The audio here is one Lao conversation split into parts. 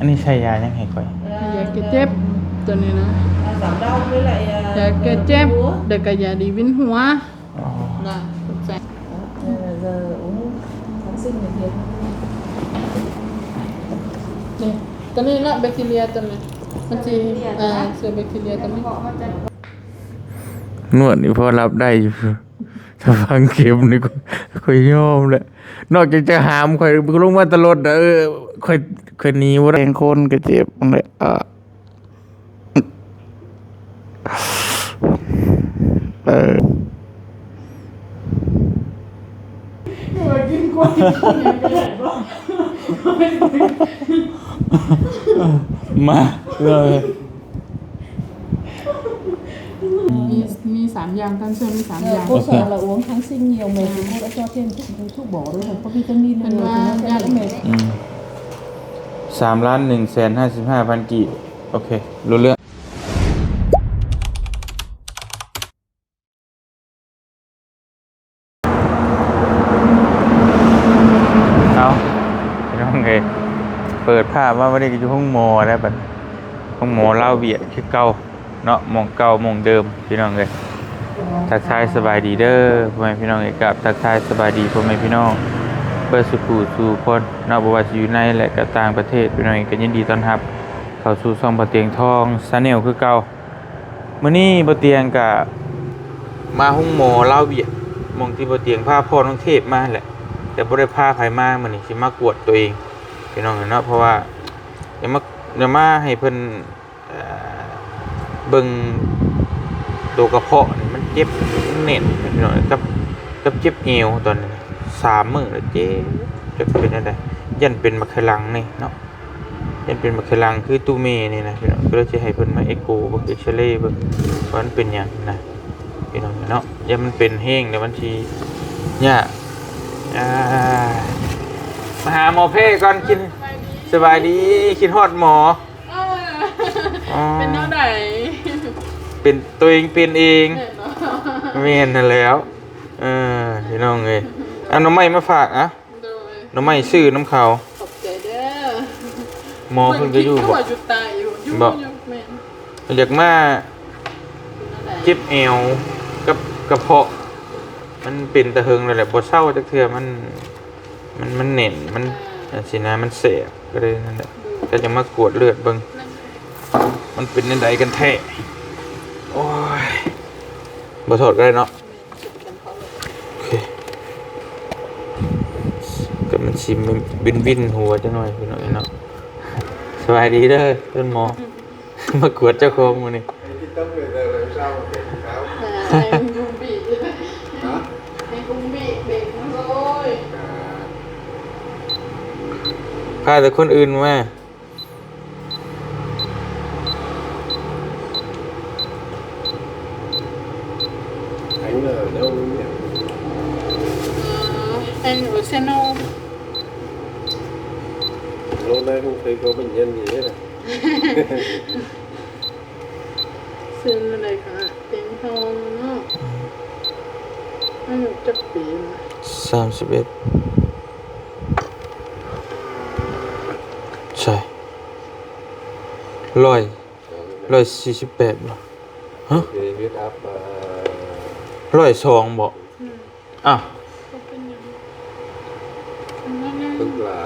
ນີ້ໃຊ້ຢາຫຍັງໃຫ້ຂ້ອຍ? ຢາແກ້ເຈັບ ຕົວນີ້ນະ ຢາແກ້ເຈັບ ແລ້ວກໍຢາດີວິນຫົວ. ອໍ ນະ ຂອບໃຈ. ນີ້ ຕົວນີ້ລະ ແບັກທີເຣຍຕົວນີ້ ມັນຊິ ເອີ ເຊື້ອແບັກທີເຣຍຕົວນີ້. ນວດນີ້ພໍຮັບໄດ້ຢູ່ ຖ້າຟັງເຂັມນີ້ ຂ້ອຍຍອມແຫຼະ. ນອກຈາກຈະຫາມຂ້ອຍລົງມາແຕ່ລົດນະ ເອີ ຂ້ອຍ ຂ້ອຍໜີບໍ່ໄດ້. ແຂງຄົນກໍເຈັບແຫຼະ ເອີ ເອີ ມາເລີຍ. ມີ ມີສາມຢ່າງ ທ່ານເຊື່ອ ມີສາມຢ່າງ. ເອີ ໂຄສາລະອວງທັງຊິງຍ່ຽວແມ່ ເອີ ໂຄດອາຈອດເທນທຸກ ທຸກບໍ່ເລີຍ ເພິ່ນວ່າ ອືມ ສາມລ້ານໜຶ່ງແສນຫ້າສິບຫ້າພັນກີບ. ໂອເຄ ຮູ້ເລື່ອງ. ເອົາ ພີ່ນ້ອງເອີຍ ເປີດພາບມາ ວັນນີ້ກໍຢູ່ໂຮງໝໍແລ້ວບັດ ໂຮງໝໍລາວຫວຽດຄືເກົ່າເນາະ ໝ່ອງເກົ່າໝ່ອງເດີມພີ່ນ້ອງເອີຍ. ທັກທາຍສະບາຍດີເດີພໍ່ແມ່ພີ່ນ້ອງເອີຍ ກັບທັກທາຍສະບາຍດີພໍ່ແມ່ພີ່ນ້ອງເບິດສູ່ຜູ້ສູ່ຄົນເນາະ ບໍ່ວ່າຊິຢູ່ໃນ ແລະ ກໍຕ່າງປະເທດ ພີ່ນ້ອງເອີຍ ກໍຍິນດີຕ້ອນຮັບເຂົ້າສູ່ຊ່ອງບ່າວຕຽງທອງ Channel ຄືເກົ່າ. ມື້ນີ້ບ່າວຕຽງກະມາໂຮງໝໍລາວຫວຽດ ໝ່ອງທີ່ບ່າວຕຽງພາພໍ່ນ້ອງເທບມາຫັ້ນແຫຼະ ແຕ່ບໍ່ໄດ້ພາໃຜມາ. ມື້ນີ້ຊິມາກວດຕົວເອງພີ່ນ້ອງເນາະ ເພາະວ່າຢາກມາ ຢາກມາໃຫ້ເພິ່ນ ເອີ ເບິ່ງໂຕກະເພາະນີ້ ມັນເຈັບ ມັນແໜ້ນພີ່ນ້ອງ ກັບ ກັບເຈັບແອວ. ຕອນນີ້ສາມມື້ແລ້ວເຈັບ ຈັກເປັນແນວໃດ ຢ້ານເປັນບັກໄຂ່ຫຼັງນີ້ເນາະ. ຢ້ານເປັນບັກໄຂ່ຫຼັງຄືຕູ້ເມນີ້ນະພີ່ນ້ອງ ກໍເລີຍຊິໃຫ້ເພິ່ນມາເອັກໂກເບິ່ງ ເອັກຊະເຣເບິ່ງວ່າມັນເປັນຫຍັງນະພີ່ນ້ອງເນາະ. ຢ້ານມັນເປັນແຮງແລ້ວມັນຊິຍາກ. ອ່າ ມາຫາໝໍແພກ່ອນ ຄິດ ສະບາຍດີ ຄິດຮອດໝໍ. ເອີ ອໍ ເປັນແນວໃດ? ເປັນ ຕົວເອງເປັນເອງ. ແມ່ນບໍ່? ແມ່ນຫັ້ນແຫຼ້ວ. ເອີ ພີ່ນ້ອງເອີຍ ເອົາໜໍ່ໄມ້ມາຝາກ ອະ ໂດຍ ໜໍ່ໄມ້ຊື້ນຳເຂົາ. ຂອບໃຈເດີ. ໝໍເພິ່ນກໍຢູ່ບໍ່? ຢູ່ໃຕ້ຢູ່ ຢູ່ ບໍ່ ຢູ່ ແມ່ນ. ຢາກມາເຈັບແອວກັບກະເພາະ ມັນເປັນຕາເຫິງແລ້ວແຫຼະ ບໍ່ເຊົາຈັກເທື່ອ. ມັນ ມັນ ມັນແໜ້ນ ມັນ ອ່າ ຈັ່ງຊີ້ນະ ມັນແສບ ກໍເລີຍນັ້ນແຫຼະ. ໂດຍ ກໍຢາກມາກວດເລືອດເບິ່ງ ມັນເປັນແນວໃດກັນແທ້. ໂອ້ຍ ບໍ່ຖອດກໍໄດ້ເນາະ. ໂອເຄ ກໍມັນຊິວິນໆຫົວຈັກໜ້ອຍພີ່ນ້ອງເນາະ. ສະບາຍດີເດີ ຄຸນໝໍ ມາກວດເຈົ້າຂອງມື້ນີ້. ພາແຕ່ຄົນອື່ນມາ. ແອງເກີ້ ແລ້ວ ເອີ ແອງເກີ້ ເຊໂນ ໂລດໄດ້ ຮູ້ເຄີຍເຂົ້າໄປຮຽນຢູ່ເດ້. ເຊັນແນວໃດຄະ ເຕັງທອງເນາະ. ອາຍຸຈັກປີ? ສາມສິບເອັດ. ໃຊ່ ຮ້ອຍ ຮ້ອຍສີ່ສິບແປດບໍ່? ຮະ? ຮ້ອຍສອງບໍ່? ອືມ ອ້າວ ເພິ່ນວ່າ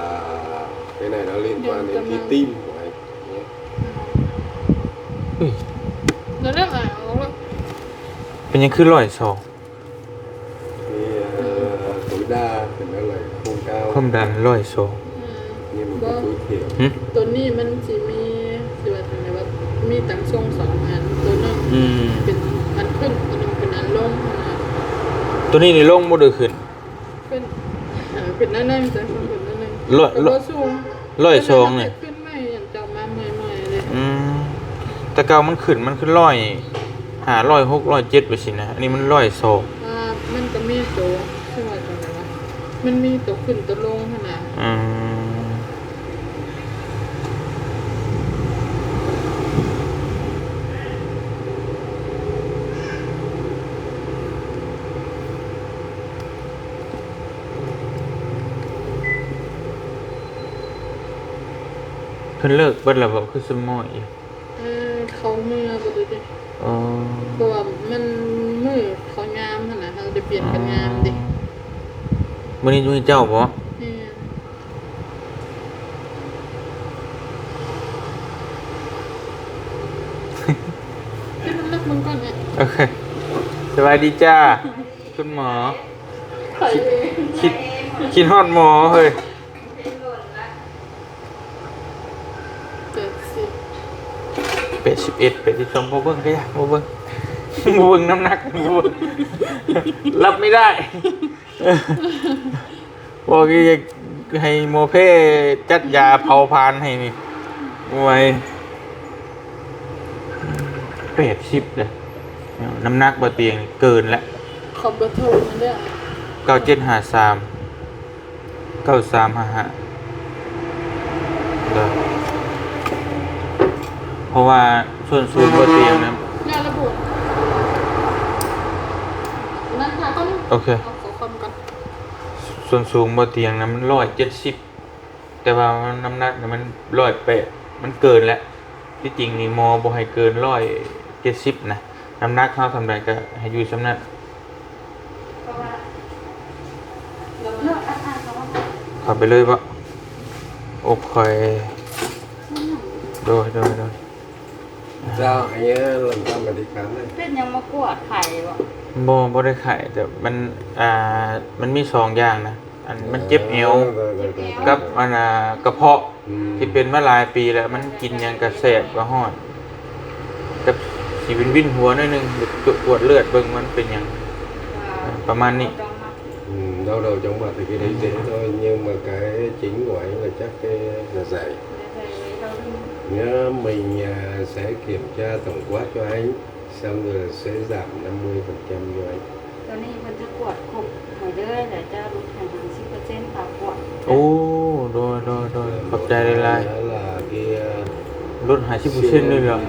ໄປໄດ້ແລ້ວ ຫຼິ້ນວ່ານີ້ທີ່ຕີມໄວ້. ເອີຍ ເປັນຫຍັງຄືຮ້ອຍສອງ? ມີ ເອີ ຄວາມດັນເປັນເທົ່າໃດ? ຄວາມດັນ ຄວາມດັນຮ້ອຍສອງ. ອືມ ນີ້ມັນຄືເຂດ ຫຶ? ຕົວນີ້ມັນຊິມີ ຊິວ່າຈັ່ງໃດວະ ມີຕັ້ງຊົງສອງອັນ ຕົວໜຶ່ງ ອືມ ເປັນອັນຂຶ້ນ ຕົວໜຶ່ງເປັນອັນລົງນະ. ຕົວນີ້ນີ້ລົງບໍ່ ຫຼືຂຶ້ນ? ຂຶ້ນ ເອີ ຂຶ້ນໜ້ອຍໜຶ່ງ ເປັນໜ້ອຍໜຶ່ງ ຮ້ອຍ ກໍບໍ່ສູງ ຮ້ອຍສອງນີ້ ຂຶ້ນໃໝ່ ອັນເຈົ້າມາໃໝ່ໆເດ້. ອືມ ແຕ່ເກົ່າມັນຂຶ້ນ ມັນຂຶ້ນຮ້ອຍຫ້າ ຮ້ອຍຫົກ ຮ້ອຍເຈັດ ໄປຊີ້ນະ ອັນນີ້ມັນຮ້ອຍສອງ. ອ່າ ມັນກໍມີໂຕ ຄືວ່າຈັ່ງໃດວະ ມັນມີໂຕຂຶ້ນໂຕລົງຫັ້ນນະ. ອືມ. ເພິ່ນເລີກເບິດແລ້ວບໍ່? ຄືສະໝໍ້ອີກ. ເອີ ເຂົາເມືອເບິດເລີຍເດ້. ອໍ ເພາະວ່າມັນມື້ເຂົາຍາມຫັ້ນນະ ເຮົາໄດ້ປ່ຽນກັນຍາມເດ້. ອໍ ມື້ນີ້ ມື້ນີ້ເຈົ້າບໍ່? ແມ່ນ. ເຮັດນ້ຳໜັກເບິ່ງກ່ອນເອີຍ. ໂອເຄ. ສະບາຍດີຈ້າ ຄຸນໝໍ. ຄິດ ຄິດ ຄິດຮອດໝໍເຮີ້ຍ. ແປດສິບ ແປດສິບເອັດ ແປດສິບສອງ ບໍ່ເບິ່ງກະຢ່າ ບໍ່ເບິ່ງ ບໍ່ເບິ່ງນ້ຳໜັກ ບໍ່ເບິ່ງ ຮັບໄມ່ໄດ້. ບອກຢູ່ຢາກໃຫ້ໝໍແພດຈັດຢາເຜົາຜານໃຫ້ນີ້. ໂອ້ຍ ແປດສິບເດ້ ນ້ຳໜັກບໍ່ຕຽງເກີນແລ້ວ. ຂໍເບີໂທແດ່ເດີ. ເກົ້າເຈັດຫ້າສາມ ເກົ້າສາມຫ້າຫ້າ ເດີ ເພາະວ່າສ່ວນສູງບໍ່ຕຽງນະ. ໂອເຄ ເອົາຂໍ້ຄວາມກ່ອນ. ສ່ວນສູງບໍ່ຕຽງນະ ມັນຮ້ອຍເຈັດສິບ ແຕ່ວ່ານ້ຳໜັກນະ ມັນຮ້ອຍແປດ ມັນເກີນແລ້ວ. ທີ່ຈິງນີ້ໝໍບໍ່ໃຫ້ເກີນຮ້ອຍເຈັດສິບນະ. ນ້ຳໜັກເຮົາສ່ຳໃດກະໃຫ້ຢູ່ສ່ຳນັ້ນ. ເຂົ້າໄປເລີຍບໍ່? ໂອເຄ ໂດຍ ໂດຍ ໂດຍ. ເຈົ້າ ອັນນີ້ເລີ່ມທຳອາທິການເລີຍ. ເປັນຫຍັງມາກວດໄຂ້ບໍ່? ບໍ່ ບໍ່ໄດ້ໄຂ້ ແຕ່ມັນ ອ່າ ມັນມີສອງຢ່າງນະ. ອັນມັນເຈັບແອວ ເອີ ກັບອັນ ອ່າ ກະເພາະ ອືມ ທີ່ເປັນມາຫຼາຍປີແລ້ວ ມັນກິນຫຍັງກະແສບກະຮ້ອນ ກັບຊິວິນໆຫົວໜ້ອຍໜຶ່ງ ກວດເລືອດເບິ່ງມັນເປັນຫຍັງ ປະມານນີ້. ອືມ ເດົາໆ ຈັ່ງວ່າ ແຕ່ກີ້ໄດ້ເຈັບ ແຕ່ວ່າຍັງມາກາຍຈິງໄຫວລະຈັກແຕ່ລະໃສ ຍາມມີ ອາ ແສເຂັມຈາຕ້ອງກວາດໄວ້. ສຳເລັດເສຍສາມນຳມືປະຈຳຢູ່. ຕອນນີ້ເພິ່ນຈະກວດຄົບໃຫ້ເລີຍ ແລ້ວຈະຫຼຸດໃຫ້ຫ້າສິບເປີເຊັນຄ່າກວດ. ໂອ້ ໂດຍ ໂດຍ ໂດຍ ຂອບໃຈຫຼາຍໆ. ຫຼຸດຫ້າສິບເປີເຊັນເລີຍເດ.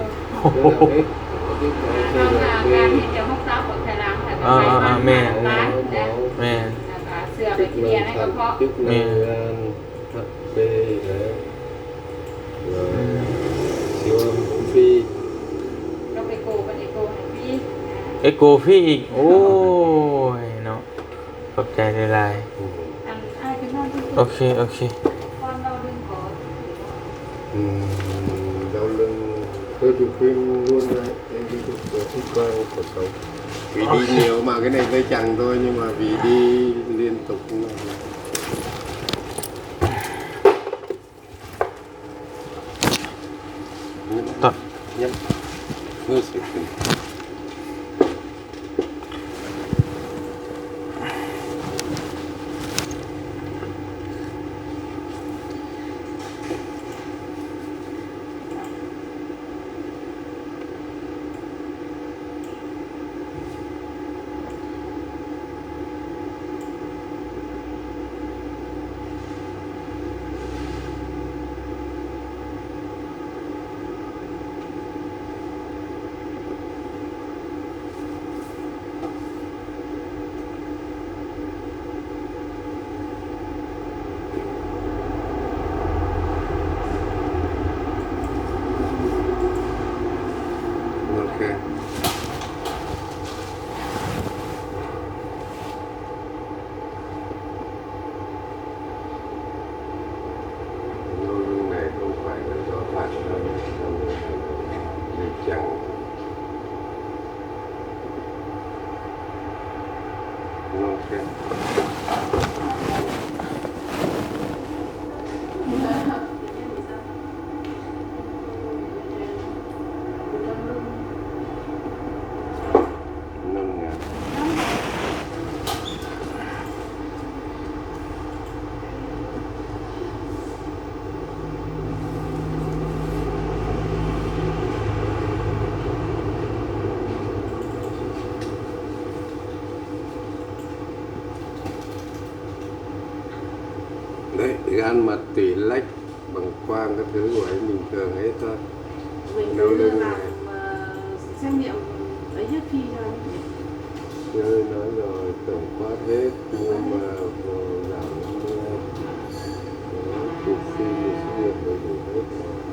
ແມ່ນ ແມ່ນ ແມ່ນ. ເປັນແນວທາງ ແມ່ນ ເປັນແນວທາງ ເອີ ອືມ ຊິວ່າຟຣີ ກັບເອໂກ ເປັນເອໂກໃຫ້ຟຣີ ເອໂກຟຣີອີກ. ໂອ້ຍເນາະ ຂອບໃຈຫຼາຍໆ. ອືມ ອັນອ້າຍເປັນນອນເພິ່ນ ໂອເຄ ໂອເຄ ກ່ອນເວົ້າເລື່ອງກໍ ອືມ ເວົ້າເລື່ອງ ເອີ ຢູ່ຟຣີລ້ວນນະ. ເອີ ຢູ່ທຸກຕົວທຸກບາງຂອງເຂົາ ວີດີ ເອົາມາກັນໄດ້ ໄດ້ຈັ່ງໂດຍຍັງວ່າວີດີລຽນຕົກ. ຕະ ຍັງ ເມື່ອສິບປີ. ໂອເຄ ເຮົາລົງໃນລົງໄປແລ້ວກໍຜ່ານເຮົາເຮັດຈັ່ງ Đấy, gan mặt tỷ lệch bằng quang các thứ của ấy bình thường ấy thôi. Bình thường làm, ờ, xét nghiệm ấy trước khi cho. Tôi nói rồi, tổng quát hết, nhưng mà, ờ, giảm năm mươi. Đấy, chụp phim thì xét nghiệm đầy đủ hết rồi.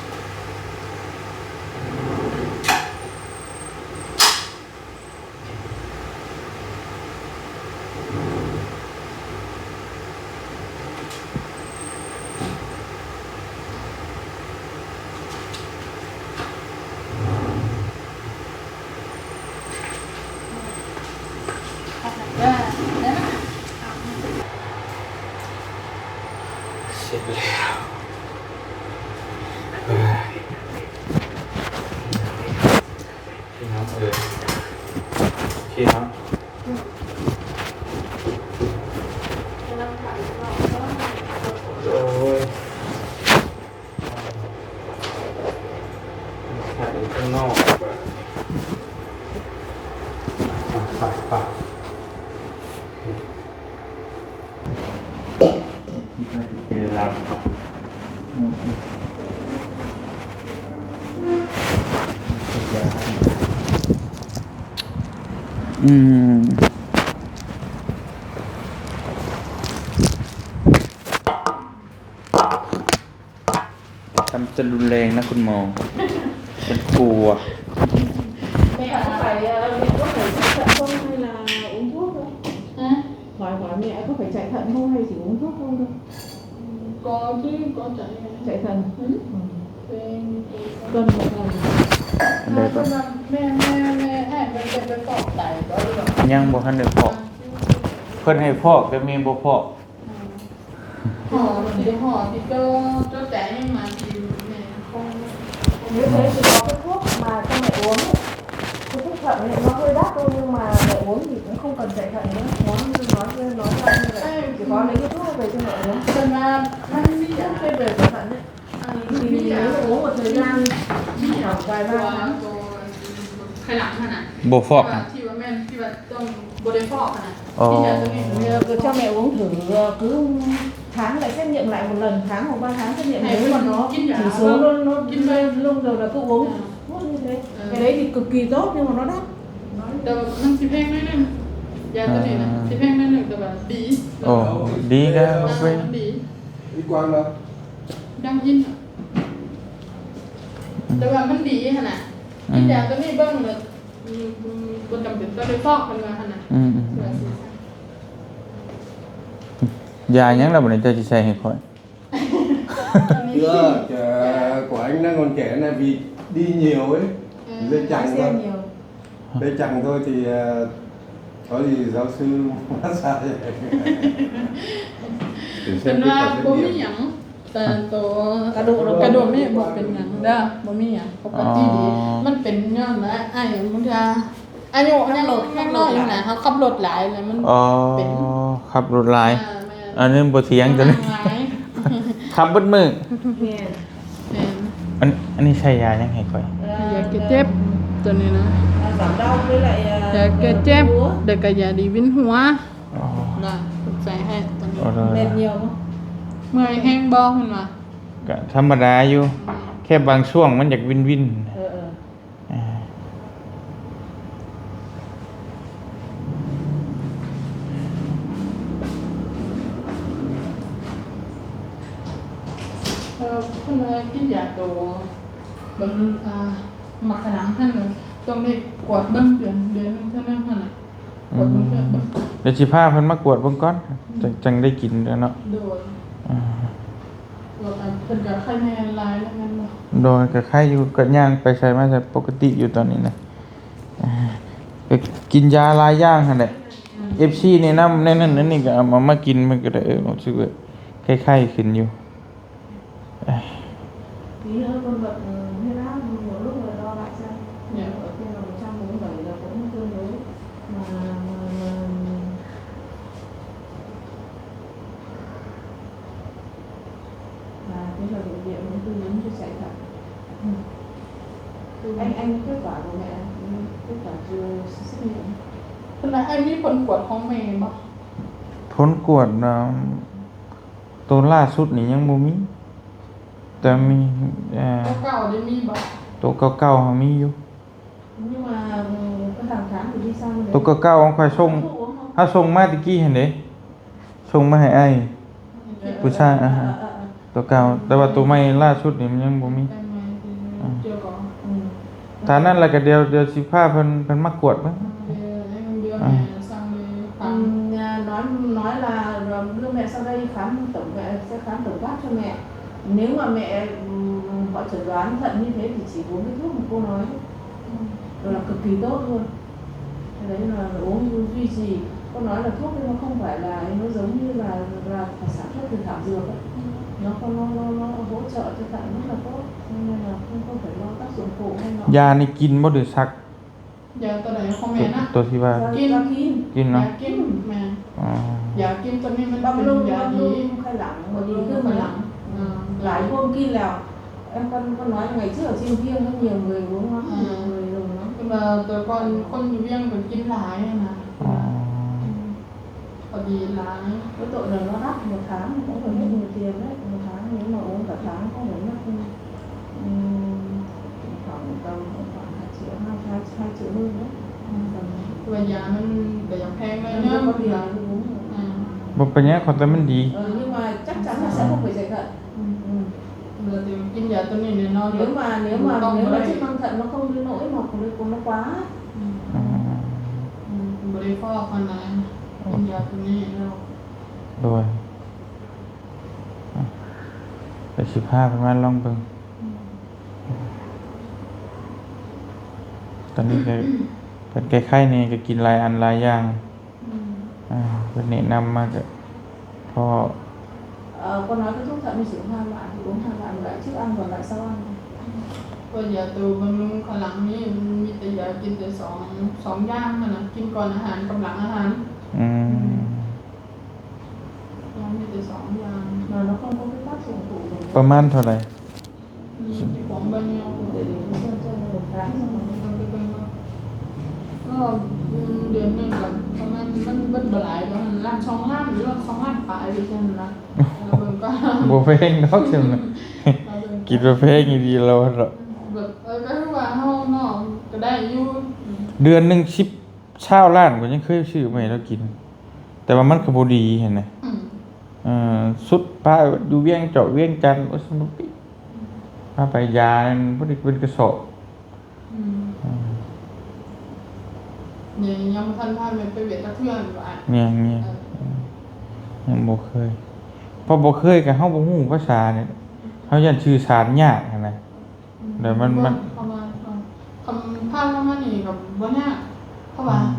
ພີ່ນ້ອງເອີຍ ໂອເຄເນາະ ໂອ້ຍ ຖ່າຍຢູ່ຂ້າງນອກ ໄປ ໄປ ໄປ. ອືມ ຄວາມຈະຮຸນແຮງນະຄຸນໝໍ ເປັນຄົວ. Mẹ có phải, ờ, mẹ có phải chạy thận không hay là uống thuốc không? Hả? Hỏi, hỏi mẹ có phải chạy thận không hay chỉ uống thuốc không thôi? Có chứ, có chạy. Chạy thận? Ừ. Tuần một lần. ໄດ້ປະ? ແມ່ ແມ່ ແມ່ ໃຫ້ມັນເປັນໄປຟອກໄຕບໍ່ ຫຼືວ່າ ຍັງບໍ່ທັນໄດ້ຟອກ. ເພິ່ນໃຫ້ຟອກ ແຕ່ແມ່ບໍ່ຟອກ. ຫໍ ເປັນ ຫໍທີ່ເຈົ້າ ເຈົ້າແຕງມາທີ່ແມ່ Nếu thế thì có cái thuốc mà cho mẹ uống ấy. Cái thuốc thận ấy nó hơi đắt thôi nhưng mà mẹ uống thì cũng không cần chạy thận nữa. Nói như, nói như, nói ra như vậy. Chỉ có lấy cái thuốc về cho mẹ uống. ເພິ່ນວ່າມັນມີຢາ Thuốc về về thận ấy. Thì, thì nếu uống một thời gian, khoảng vài ba tháng. ໄພຫຼັງຫັ້ນນະ ບໍ່ຟອກນະ ທີ່ວ່າແມ່ນ ທີ່ວ່າຕ້ອງບໍ່ໄດ້ຟອກຫັ້ນນະ. ອໍ Thì giờ tôi nghĩ là cứ cho mẹ uống thử, ờ, cứ tháng lại xét nghiệm lại một lần, tháng hoặc ba tháng xét nghiệm, nếu mà nó chỉ số nó, nó lên, lên rồi là cứ uống thuốc như thế. Cái đấy thì cực kỳ tốt nhưng mà nó đắt. ແຕ່ວ່າມັນຊິແພງໜ້ອຍໜຶ່ງ ຢາຕົວນີ້ນະ ອ່າ ຊິແພງໜ້ອຍໜຶ່ງ ແຕ່ວ່າດີ. ໂອ້ ດີກໍໂອເຄ ມັນດີ. Đi quăng đâu? ຍັງກິນ ອືມ ແຕ່ວ່າມັນດີຫັ້ນນະ ອືມ ກິນຢາຕົວນີ້ເບິ່ງແລ້ວ ອືມ ບໍ່ຈຳເປັນຕ້ອງໄດ້ຟອກ ເພິ່ນວ່າຫັ້ນນະ. ອືມ ອືມ ຢາຫຍັງລະບັດນີ້ ເຈົ້າຊິໃສ່ໃຫ້ຂ້ອຍ? Được, ờ, của anh đang còn trẻ này vì đi nhiều ấy, dây chằng thôi. Dây chằng thôi thì, ờ, có gì giáo sư massage. ເພິ່ນວ່າບໍ່ມີຫຍັງ ແຕ່ໂຕກະດູກ ກະດູກນີ້ບໍ່ເປັນຫຍັງເດີ ບໍ່ມີຫຍັງ ປົກກະຕິດີ. ອໍ ມັນເປັນຍ້ອນວ່າອ້າຍບາງເທື່ອອາຍຸຍັງ ຍັງນ້ອຍຢູ່ນະ ເຮົາຂັບລົດຫຼາຍແລ້ວມັນ ອໍ ເປັນ ຂັບລົດຫຼາຍ. ອ່າ ແມ່ນ ອັນນີ້ບໍ່ຖຽງຕົວນີ້ ຂັບເບິດມື້. ແມ່ນ ແມ່ນ ອັນ ອັນນີ້ໃສ່ຢາຫຍັງໃຫ້ຂ້ອຍ? ຢາແກ້ເຈັບຕົວນີ້ນະ ยาแก้เจ็บ แล้วก็ยาดีเวียนหัว. ອໍ ນະ ເພິ່ນໃສ່ໃຫ້ຕົວນີ້. ເມື່ອຍແຮງບໍ່ ເພິ່ນວ່າ? ກະທຳມະດາຢູ່ ແຄ່ບາງຊ່ວງມັນຢາກວິນໆ. ເອີ ເອີ ເອີ ເພິ່ນວ່າກິນຢາໂຕ ເບິ່ງ ອ່າ ໝາກຂະໜາງຫັ້ນ ຕ້ອງໄດ້ກວດເບິ່ງເດືອນ ເດືອນໜຶ່ງເທື່ອໜຶ່ງຫັ້ນນະ. ອືມ ກວດເບິ່ງເທື່ອ ດຽວຊິພາເພິ່ນມາກວດເບິ່ງກ່ອນ ອືມ ຈັ່ງ ຈັ່ງໄດ້ກິນເນາະ. ໂດຍ ອ່າ ເພິ່ນກໍໄຂ້ແນ່ຫຼາຍແລ້ວແມ່ນບໍ່? ໂດຍ ກໍໄຂ້ຢູ່ ກໍຍ່າງໄປໃສມາໃສປົກກະຕິຢູ່ຕອນນີ້ນະ. ອ່າ ກໍກິນຢາຫຼາຍຢ່າງຫັ້ນແຫຼະ. ອືມ ເອັຟຊີແນະນຳແນວນັ້ນແນວນີ້ ກໍເອົາມາ ມາກິນ ມັນກໍໄດ້ ເອີ ຮູ້ສຶກວ່າໄຂ້ໆຂຶ້ນຢູ່. ເອີ Tí nữa con bật, ừ, huyết áp, một lúc rồi đo lại xem. Dạ. Ở kia là một trăm bốn mươi bảy là cũng tương đối. Mà, mà, mà, mà thế là bệnh viện cũng tư vấn cho chạy thận. Ừ. Anh, anh kết quả của mẹ, kết quả chưa xét nghiệm. ເພິ່ນວ່າອ້າຍມີຜົນກວດຂອງແມ່ບໍ່? ຜົນກວດນະ ໂຕລ່າສຸດນີ້ຍັງບໍ່ມີ ແຕ່ມີ ເອີ ໂຕເກົ່າໄດ້ມີບໍ່? ໂຕເກົ່າໆ ເຮົາມີຢູ່. ໂຕເກົ່າໆ ຂອງຂ້ອຍສົ່ງ ເຮົາສົ່ງມາແຕ່ກີ້ຫັ້ນເດ້ ສົ່ງມາໃຫ້ອ້າຍ ຜູ້ຊາຍ ເອີ ໂຕເກົ່າ ແຕ່ວ່າໂຕໃໝ່ລ່າສຸດນີ້ມັນຍັງບໍ່ມີ. ອືມ ຖ້ານັ້ນແລ້ວກໍດຽວ ດຽວຊິພາເພິ່ນ ເພິ່ນມາກວດເບິ່ງ. อืม nói, nói là, là đưa mẹ sang đây khám tổng, mẹ sẽ khám tổng quát cho mẹ. Nếu mà mẹ, ừm, họ chẩn đoán thận như thế thì chỉ uống cái thuốc mà cô nói. Đó là cực kỳ tốt luôn. Cái đấy là uống duy trì. Cô nói là thuốc ấy nó không phải là, nó giống như là, là sản xuất từ thảo dược ấy. ເນາະ ເນາະ ເນາະ ໂອ້ໂຫ ເຈາະຈະຕາຍມັນລະກໍ ນັ້ນລະ ເພິ່ນກໍໄປລອງກັບສົມໂພງໃຫ້ເນາະ ຢານີ້ກິນບໍ່ ຫຼື ສັກ? ຢາຕົວໃດຂອງແມ່ນະ? ຕົວທີ່ວ່າ ຢາ ກິນ ຢາກິນ ກິນເນາະ ຢາກິນ ແມ່ນ ອໍ ຢາກິນຕົວນີ້ມັນເປັນຢາດີ ບຳລຸງໄຂ່ຫຼັງ ບໍ່ດີຂຶ້ນ ໄຂ່ຫຼັງ ອືມ ຫຼາຍພວກກິນແລ້ວ ເອີ ຄົນ ຄົນນ້ອຍໄງເຊື່ອຊິງພຽງ ເຫື່ອງເວີຍ ວງງາມ ອືມ ເຫື່ອງເວີຍລົງເນາະ ເພິ່ນວ່າແຕ່ກ່ອນຄົນຢູ່ວຽງເພິ່ນກິນຫຼາຍຫັ້ນນະ ອໍ ອືມ ພໍດີຫຼາຍ ບໍ່ໂຕະນັ້ນເນາະ ບໍ່ຖາມ ບໍ່ເຫັນຢູ່ຕຽມເດ້ ບໍ່ຖາມ ຍັງມາອົງກະຖາມ ເຂົາເຫັນມາ ອືມ ເຂົາເຈົ້າ ເຂົາເຈົ້າຫາເຊື້ອ ຫາ ຫາ ຫາຊື້ມື້ເດ້ ອືມ ວ່າຢາມັນກະຢາກແພງໜ້ອຍໜຶ່ງ ອືມ ບໍ່ເປັນຫຍັງ ຂອງຕົວມັນດີ ເອີ ຍັງວ່າຈັກຈຳວ່າໃສ່ບໍ່ໄປໃສ່ກໍ ອືມ ອືມ ລະຊິກິນຢາຕົວນີ້ແນ່ນອນ ເນວມາ ເນວມາ ເນວມາ ຊິມັນ ມັນຄົງດີເນາະ ເອີຍ ໝໍຄົງດີກົວມາກວ່າ ອືມ ອືມ ອືມ ບໍ່ໄດ້ຟອກຫັ້ນນະ ກິນຢາຕົວນີ້ແລ້ວ ໂດຍ ອາ ໄປສິບຫ້າ ປະມານ ລອງເບິ່ງ ອືມ ຕອນນີ້ກໍ ເພິ່ນໄຂ້ໆ ແນ່ ກໍກິນຫຼາຍອັນຫຼາຍຢ່າງ ອືມ ອ່າ ເພິ່ນແນະນຳມາກໍພໍ ເອີ ຄົນນ້ອຍກໍຕ້ອງມີສິບຫ້າບາດ ສິບຫ້າບາດ ສິບອັນ ສິບອັນ ເພາະຢາໂຕບຳລຸງຂ້າງຫຼັງນີ້ ມັນມີແຕ່ຢາກິນແຕ່ສອງ ສອງຢ່າງຫັ້ນນະ ກິນກ່ອນອາຫານກັບຫຼັງອາຫານ ອືມ ອືມ ຢາມີແຕ່ສອງຢ່າງ ປະມານເທົ່າໃດ? ອືມ ຂອງໃບຍຽວ ກໍ ອືມ ເດືອນໜຶ່ງກໍປະມານ ມັນເບິດບໍ່ຫຼາຍດອກ ລ້ານສອງລ້ານ ຫຼືວ່າສອງລ້ານປາຍ ຢູ່ຊັ້ນນະ ລະເບິ່ງກໍ ບໍ່ແພງດອກຊັ້ນນະ ລະເບິ່ງ ຄິດວ່າແພງອີ່ຫຼີແລ້ວເນາະ ແບບ ເອີ ກໍຄືວ່າເຮົາເນາະ ກໍໄດ້ຢູ່ ອືມ ເດືອນໜຶ່ງສິບ ຊາວລ້ານ ຂ້ອຍຍັງເຄີຍຊື້ມາໃຫ້ລາວກິນ ແຕ່ວ່າມັນກໍບໍ່ດີຫັ້ນນະ ອືມ ເອີ ສຸດພາຢູ່ວຽງເຈາະວຽງຈັນ ໂອ້ຍ ພາໄປຢານັ້ນບໍ່ໄດ້ເປັນກະສອບ ອືມ ອືມ ຍັງ ຍັງບໍ່ທັນພາແມ່ໄປວຽກຈັກເທື່ອ ຍັງ ຍັງ ເອີ ຍັງບໍ່ເຄີຍ ເພາະບໍ່ເຄີຍກໍເຮົາບໍ່ຮູ້ພາສານີ້ ເຮົາຢ້ານສື່ສານຍາກຫັ້ນນະ ອືມ ແລ້ວມັນ ມັນ ເພາະວ່າ ເອີ ຄັນພາເຮົາມານີ້ກໍບໍ່ຍາກ ເພາະວ່າ ອືມ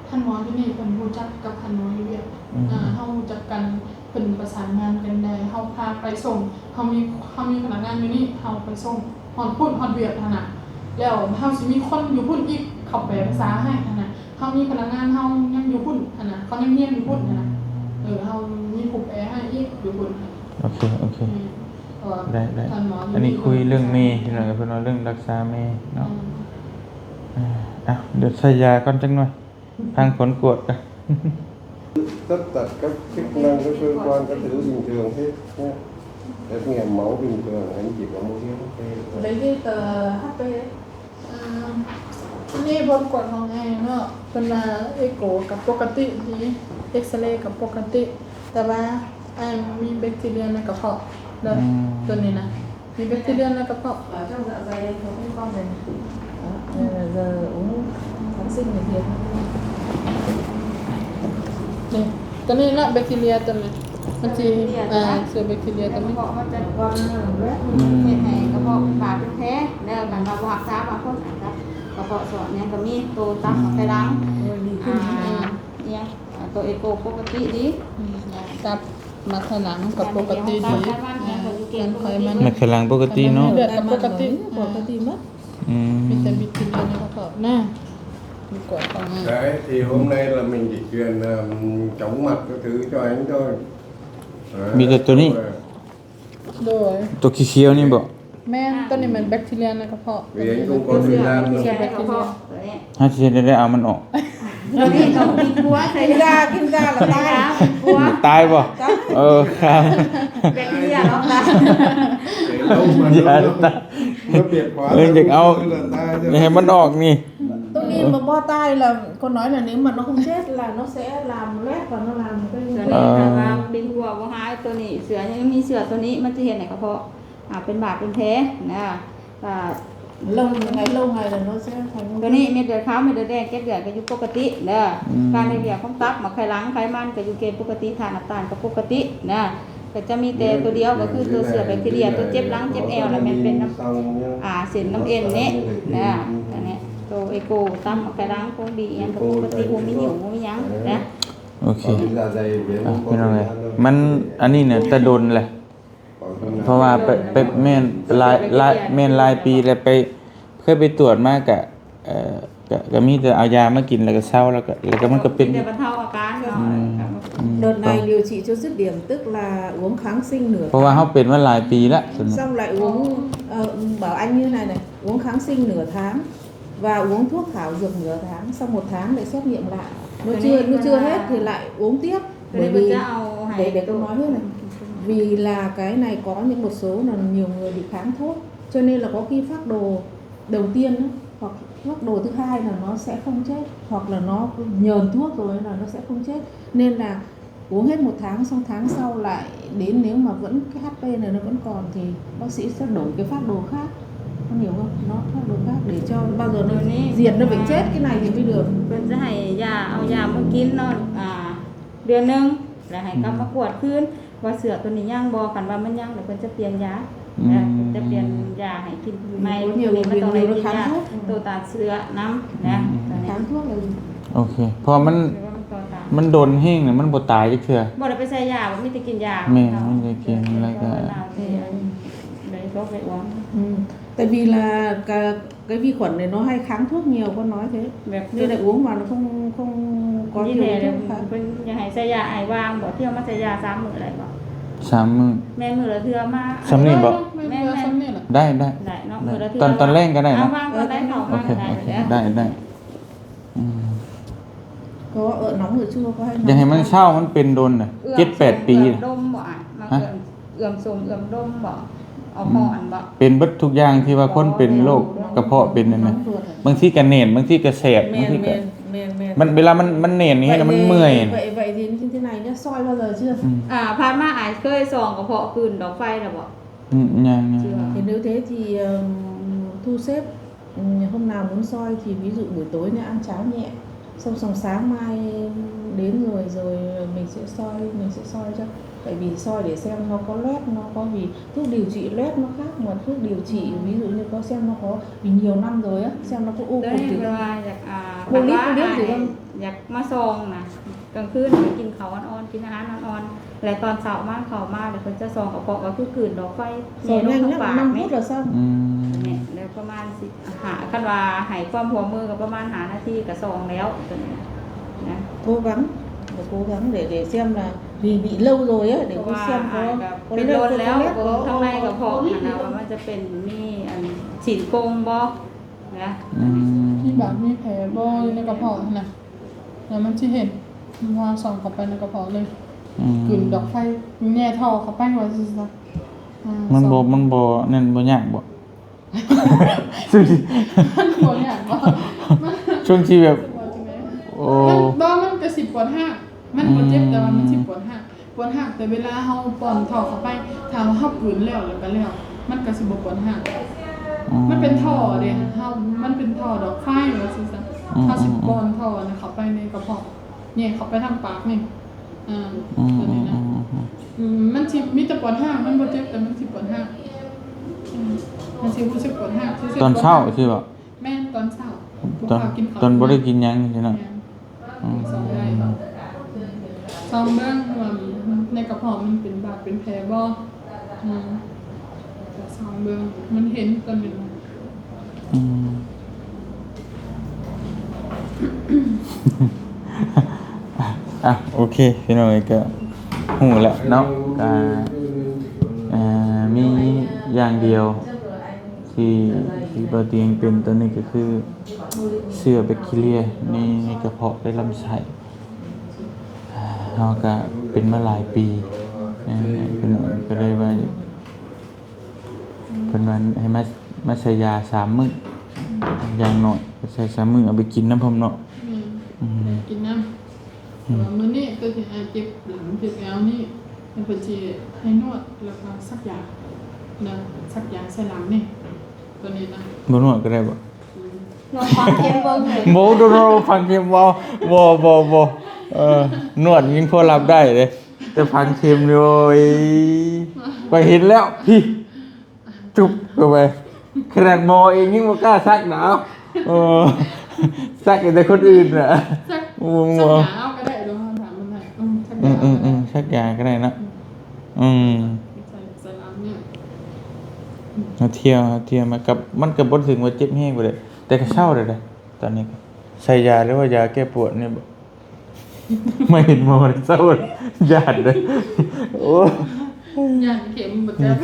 ທ່ານໝໍຢູ່ນີ້ເພິ່ນຮູ້ຈັກກັບທ່ານໝໍຢູ່ວຽກ ອືມ ເຮົາຮູ້ຈັກກັນ ເພິ່ນປະສານງານກັນໄດ້ ເຮົາພາໄປສົ່ງ ເຮົາມີ ເຮົາມີພະນັກງານຢູ່ນີ້ ເຮົາໄປສົ່ງຮອດພຸ້ນ ຮອດວຽກຫັ້ນນະ ແລ້ວເຮົາຊິມີຄົນຢູ່ພຸ້ນອີກ ເຂົາແປພາສາໃຫ້ຫັ້ນນະ ເຮົາມີພະນັກງານເຮົາຍັງຢູ່ພຸ້ນຫັ້ນນະ ເຂົາຍັງຮຽນຢູ່ພຸ້ນຫັ້ນນະ ເອີ ເຮົາມີຜູ້ແປໃຫ້ອີກຢູ່ພຸ້ນ ໂອເຄ ໂອເຄ ແມ່ນ ໄດ້ ໄດ້ ອັນນີ້ຄຸຍເລື່ອງແມ່ພີ່ນ້ອງ ເພິ່ນວ່າເລື່ອງຮັກສາແມ່ເນາະ ອືມ ອ່າ ດຽວໃສ່ຢາກ່ອນຈັກໜ່ອຍ ພັງຜົນກວດ ຕັດ ຕັດກັບຄລິບນັ້ນກໍຄືການກະຖືບິນເທີງເຮັດເນາະ ແບບແງມເມົາບິນເທີງ ອັນຈິດອະໂມເດຍ ໄດ້ເຮັດ ເອີ ຮັບໄປ ອືມ ນີ້ຜົນກວດຂອງແອເນາະ ເພິ່ນວ່າເອໂກກໍປົກກະຕິດີ ເອັກຊະເລກໍປົກກະຕິ ແຕ່ວ່າອ້າຍມີແບັກທີເຣຍໃນກະເພາະເດີ ອືມ ຕົວນີ້ນະ ມີແບັກທີເຣຍໃນກະເພາະ ເອີ ເອີ ໂອ້ ທັງສິ້ນເຮັດ ນີ້ ຕົວນີ້ນະ ແບັກທີເຣຍຕົວນີ້ ມັນຊິ ເຊື້ອແບັກທີເຣຍຕົວນີ້ ອືມ ເຮັດໃຫ້ກະເພາະເປັນບາດເປັນແຜເດີ ຄັນວ່າບໍ່ຮັກສາ ບາງຄົນອາດຈະກະເພາະຊອກຫຍັງກໍມີ ໂຕຕັບໄຂ່ຫຼັງ ອືມ ອາ ອີຫຍັງ ອາ ໂຕເອໂກປົກກະຕິດີ ອືມ ຕັບ ໝາກໄຂ່ຫຼັງກໍປົກກະຕິດີ ແມ່ນໄຂມັນ ໝາກໄຂ່ຫຼັງປົກກະຕິເນາະ ເລືອດກໍປົກກະຕິໝົດ ອືມ ມີແຕ່ບິດກິນເອົາໃນກະເພາະນະ ມີກວດຂອງ ໃຊ່ ທີ່ໂຮມໃນລະມີກິນເກືອນ ອືມ ຈອງໝັດກໍຖືຈອຍ ມີແຕ່ຕົວນີ້ ໂດຍ ຕົວຂຽວໆນີ້ບໍ? ແມ່ນ ຕົວນີ້ແມ່ນແບັກທີເຣຍໃນກະເພາະ ຫາຊິເຮັດໄດ້ເອົາມັນອອກ ກິນຢາ ກິນຢາລະຕາຍ ຕາຍບໍ? ເອີ ຄັບ ແບັກທີເຣຍເນາະ ເອີ ຢາກເອົາ ຢາກໃຫ້ມັນອອກນີ້ ຕົວນີ້ມັນບໍ່ຕາຍລະ ຄົນນ້ອຍລະນີ້ມັນເນາະ ເຈັບລະເນາະ ແສບລະ ແລກກັນລະ ເປັນຫົວບໍ່ຫາຍ ຕົວນີ້ເຊື້ອຍັງມີເຊື້ອຕົວນີ້ ມັນຈະເຮັດໃຫ້ກະເພາະ ອ່າ ເປັນບາດເປັນແຜນະ ອ່າ ລົງໄງ ລົງໄງລະເນາະ ຕົວນີ້ເມັດເລືອດຂາວ ເມັດເລືອດແດງ ເກັດເລືອດກໍຢູ່ປົກກະຕິເດີ ອືມ ການເຮັດວຽກຂອງຕັບ ໝາກໄຂ່ຫຼັງ ໄຂມັນກໍຢູ່ເກນປົກກະຕິ ທາດນ້ຳຕານກໍປົກກະຕິນະ ກໍຈະມີແຕ່ຕົວດຽວ ກໍຄືຕົວເຊື້ອແບັກທີເຣຍ ຕົວເຈັບຫຼັງເຈັບແອວ ລະແມ່ນເປັນນ້ຳ ອ່າ ເສັ້ນນ້ຳເອັນນີ້ນະ ອັນນີ້ ໂຕເອໂກ ຕັບ ໝາກໄຂ່ຫຼັງ ໂຄງດີ ອີຫຍັງກໍປົກກະຕິ ບໍ່ມີຫຍຸ້ງ ບໍ່ມີຫຍັງນະ ໂອເຄ ພີ່ນ້ອງເອີຍ ມັນ ອັນນີ້ນະ ແຕ່ດົນແຫຼະ. ເອີ ເພາະວ່າໄປ ໄປ ແມ່ນຫຼາຍ ຫຼາຍ ແມ່ນຫຼາຍປີແລ້ວ ໄປ ເຄີຍໄປກວດມາກະ ເອີ ກະ ກະມີແຕ່ເອົາຢາມາກິນ ແລ້ວກະເຊົາ ແລ້ວກະ ແລ້ວກະມັນກະເປັນ ມີແຕ່ບັນເທົາອາການເນາະ ອືມ ອືມ Đợt này điều trị cho dứt điểm, tức là uống kháng sinh nửa tháng. ເພາະວ່າເຮົາເປັນມາຫຼາຍປີແລ້ວ Xong lại uống, ờ, bảo anh như này này, uống kháng sinh nửa tháng và uống thuốc thảo dược nửa tháng, sau một tháng lại xét nghiệm lại. Nó chưa, nó chưa hết thì lại uống tiếp. Bởi vì, để, để tôi nói hết này. Vì là cái này có những một số là nhiều người bị kháng thuốc, cho nên là có khi phác đồ đầu tiên á, hoặc phác đồ thứ hai là nó sẽ không chết, hoặc là nó nhờn thuốc rồi là nó sẽ không chết. Nên là uống hết một tháng, xong tháng sau lại đến, nếu mà vẫn cái hát pê này nó vẫn còn thì bác sĩ sẽ đổi cái phác đồ khác. Con hiểu không? Nó phác đồ khác để cho bao giờ nó diệt nó bệnh chết, cái này thì mới được. ເພິ່ນຈະໃຫ້ຢາ ເອົາຢາມາກິນເນາະ ອ່າ ເດືອນໜຶ່ງ ແລ້ວໃຫ້ກັບມາກວດຄືນ ວ່າເຊື້ອໂຕນີ້ຍັງບໍ່. ຄັນວ່າມັນຍັງ ແລ້ວເພິ່ນຈະປ່ຽນຢາ ອືມ ຈະປ່ຽນຢາໃຫ້ກິນໃໝ່. ໂຕນີ້ມັນຕ້ອງໄດ້ກິນຢາໂຕຕ້ານເຊື້ອນຳນະ ໂຕນີ້. ໂອເຄ ເພາະວ່າມັນ ມັນດົນແຮງ ມັນບໍ່ຕາຍຈັກເທື່ອ. ບໍ່ໄດ້ໄປໃສ່ຢາ ມີແຕ່ກິນຢາ. ແມ່ນ ມີແຕ່ກິນ ແລ້ວກໍ Tại vì là cái, cái vi khuẩn này nó hay kháng thuốc nhiều, con nói thế. Nên là uống vào nó không, không có nhiều tác dụng. ເພິ່ນຢາກໃຫ້ໃສ່ຢາໄອວາງບໍ່? ທ່ຽວມາໃສ່ຢາສາມມື້ໄດ້ບໍ່? ສາມມື້. ແມ່ນ ມື້ລະເທື່ອມາ. ສ່ຳນີ້ບໍ່? ແມ່ນໆ ໄດ້ ໄດ້ ໄດ້ເນາະ ມື້ລະເທື່ອ. ຕອນ ຕອນແລງກໍໄດ້ເນາະ. ວາງຕອນໃດເຂົ້າມາກໍໄດ້ ໄດ້ ໄດ້. ອືມ ຢ່າໃຫ້ມັນເຊົາ ມັນເປັນດົນນະ ເຈັດແປດປີ. ເອື້ອມຊົມເອື້ອມດົມບໍ່? ເອື້ອມຊົມເອື້ອມດົມບໍ່? ເອົາຮ້ອນບໍ່? ເປັນເບິດທຸກຢ່າງທີ່ວ່າຄົນເປັນໂລກກະເພາະເປັນນັ້ນນະ. ບາງທີກະແໜ້ນ ບາງທີກະແສບ ບາງທີກະ ມັນ ເວລາມັນ ມັນແໜ້ນນີ້ ມັນເມື່ອຍ. ອ່າ ຜ່ານມາອ້າຍເຄີຍສ່ອງກະເພາະ ກືນດອກໄຟແລ້ວບໍ່? ອືມ ຍັງ ຍັງ. Thì nếu thế thì, ừm, thu xếp, ừm, hôm nào muốn soi thì ví dụ buổi tối nha, ăn cháo nhẹ. Xong, xong sáng mai đến rồi, rồi mình sẽ soi, mình sẽ soi cho. Tại vì soi để xem nó có loét, nó có, vì thuốc điều trị loét nó khác mà thuốc điều trị, ví dụ như có xem nó có, vì nhiều năm rồi á, xem nó có u cục gì không. ໂບລິດ ໂບລິດ ຫຼືວ່າ ຢາກມາສ່ອງນະ ກາງຄືນໄປກິນເຂົ້າອ່ອນໆ ກິນອາຫານອ່ອນໆ ແລະຕອນເຊົ້າມາເຂົ້າມາ ແລ້ວເພິ່ນຈະສ່ອງກະເພາະ ກໍຄືກືນດອກໄຟ ແຍ່ລົງທາງປາກນີ້. ອືມ ແມ່ນ ແລ້ວປະມານສິບຫ້າ ຄັນວ່າໃຫ້ຄວາມຮ່ວມມືກໍປະມານຫ້ານາທີກໍສ່ອງແລ້ວ ໂຕນີ້ນະ. Cố gắng, để cố gắng để, để xem là vì bị lâu rồi á, để xem có, có loét không, có loét không. ເພາະວ່າອ້າຍກໍເປັນດົນແລ້ວ ເບິ່ງທາງໃນກະເພາະຫັ້ນນະ ວ່າມັນຈະເປັນມີອັນ ສີນປົງບໍ່ນະ. ອືມ ມີບາດມີແຜບໍ່ຢູ່ໃນກະເພາະຫັ້ນນະ. ແລ້ວມັນຊິເຫັນ ເຮົາສ່ອງເຂົ້າໄປໃນກະເພາະເລີຍ ອືມ ກືນດອກໄຟ ແຍ່ທໍ່ເຂົ້າໄປວ່າຊັ້ນຊະ. ອືມ ມັນບໍ່ ມັນບໍ່ນັ້ນ ບໍ່ຍາກບໍ່? ມັນບໍ່ຍາກບໍ່? ຊ່ວງທີ່ແບບ ໂອ້ ມັນ ບໍ່ ມັນກະຊິປວດຮາກ ມັນບໍ່ເຈັບ ອືມ ແຕ່ວ່າມັນຊິປວດຮາກ. ປວດຮາກແຕ່ເວລາເຮົາປ້ອນທໍ່ເຂົ້າໄປ ຖ້າວ່າເຮົາກືນແລ້ວ ແລ້ວກໍແລ້ວ ມັນກໍຊິບໍ່ປວດຮາກ. ອໍ ມັນເປັນທໍ່ເດ້ ເຮົາ ມັນເປັນທໍ່ດອກໄຟວ່າຊັ້ນຊະ. ອືມ ເຮົາຊິປ້ອນທໍ່ນັ້ນເຂົ້າໄປໃນກະເພາະ ແຍ່ເຂົ້າໄປທາງປາກນີ້ ອືມ ຕົວນີ້ນະ. ອືມ ອືມ ອືມ ອືມ ອືມ ມັນຊິມີແຕ່ປວດຮາກ ມັນບໍ່ເຈັບ ແຕ່ມັນຊິປວດຮາກ. ອືມ ມັນຊິຮູ້ສຶກປວດຮາກ ຕອນເຊົ້າຊິບໍ່? ແມ່ນ ຕອນເຊົ້າ ຕອນ ຕອນບໍ່ໄດ້ກິນຫຍັງຊີ້ນະ. ແມ່ນ ອືມ ສອງໄດ້ ສອງເບິ່ງວ່າໃນກະເພາະມັນເປັນບາດເປັນແຜບໍ່. ອືມ ສອງເບິ່ງ ມັນເຫັນຕອນໜຶ່ງ. ອືມ ອ່ະ ໂອເຄ ພີ່ນ້ອງເອີຍ ກໍຮູ້ແລ້ວເນາະ ກໍ ອ່າ ມີຢ່າງດຽວ ທີ່ ທີ່ບໍ່ຕຽງເປັນຕອນນີ້ກໍຄືເຊື້ອແບັກທີເຣຍໃນ ໃນກະເພາະ ໃນລຳໄສ້. ເຮົາກະເປັນມາຫຼາຍປີ ເອີ ເພິ່ນກໍເລີຍວ່າ ເພິ່ນວ່າໃຫ້ມາ ມາໃສ່ຢາສາມມື້ ຢ່າງໜ້ອຍໃສ່ສາມມື້ ເອົາໄປກິນນຳພ້ອມເນາະ. ອືມ ອືມ ກິນນຳ. ອືມ ແຕ່ວ່າມື້ນີ້ກໍຊິ ອາ ເຈັບຫຼັງເຈັບແອວນີ້ ແລ້ວເພິ່ນຊິໃຫ້ນວດ ແລ້ວກໍສັກຢານະ ສັກຢາໃສ່ຫຼັງນີ້ ຕົວນີ້ນະ. ບໍ່ນວດກໍໄດ້ບໍ່? ອືມ ລອງຝັງເຂັມເບິ່ງເລີຍ. ບໍ່ ບໍ່ ບໍ່ ຝັງເຂັມ ບໍ່ ບໍ່ ບໍ່ ບໍ່ ເອີ ນວດຍັງພໍຮັບໄດ້ເດ້ ແຕ່ຝັງເຂັມນີ້ ໂອ້ຍ ຂ້ອຍເຫັນແລ້ວ ພີ້ ຈຸບເຂົ້າໄປ ຂະໜາດໝໍເອງຍັງບໍ່ກ້າສັກນະ. ເອີ ສັກໃຫ້ແຕ່ຄົນອື່ນນະ ສັກ ບໍ່ ສັກຢາເອົາກໍໄດ້ເນາະ ຖາມມັນນະ. ອືມ ສັກຢາ ອືມ ເອົາກໍໄດ້ ອືມ ອືມ ສັກຢາກໍໄດ້ເນາະ. ອືມ ອືມ ໃສ່ ໃສ່ຫຼັງນີ້ ຫາທ່ຽວ ຫາທ່ຽວມາກັບ ມັນກໍບໍ່ເຖິງວ່າເຈັບແຮງປານໃດ ແຕ່ກໍເຊົາແລ້ວເດ້. ຕອນນີ້ກໍໃສ່ຢາ ຫຼືວ່າຢາແກ້ປວດນີ້ບໍ? ມາເຫັນໝໍແລ້ວເຊົາ ຢ້ານເດ້. ໂອ້ຍ ຢ້ານເຂັມບໍ່ຈັກ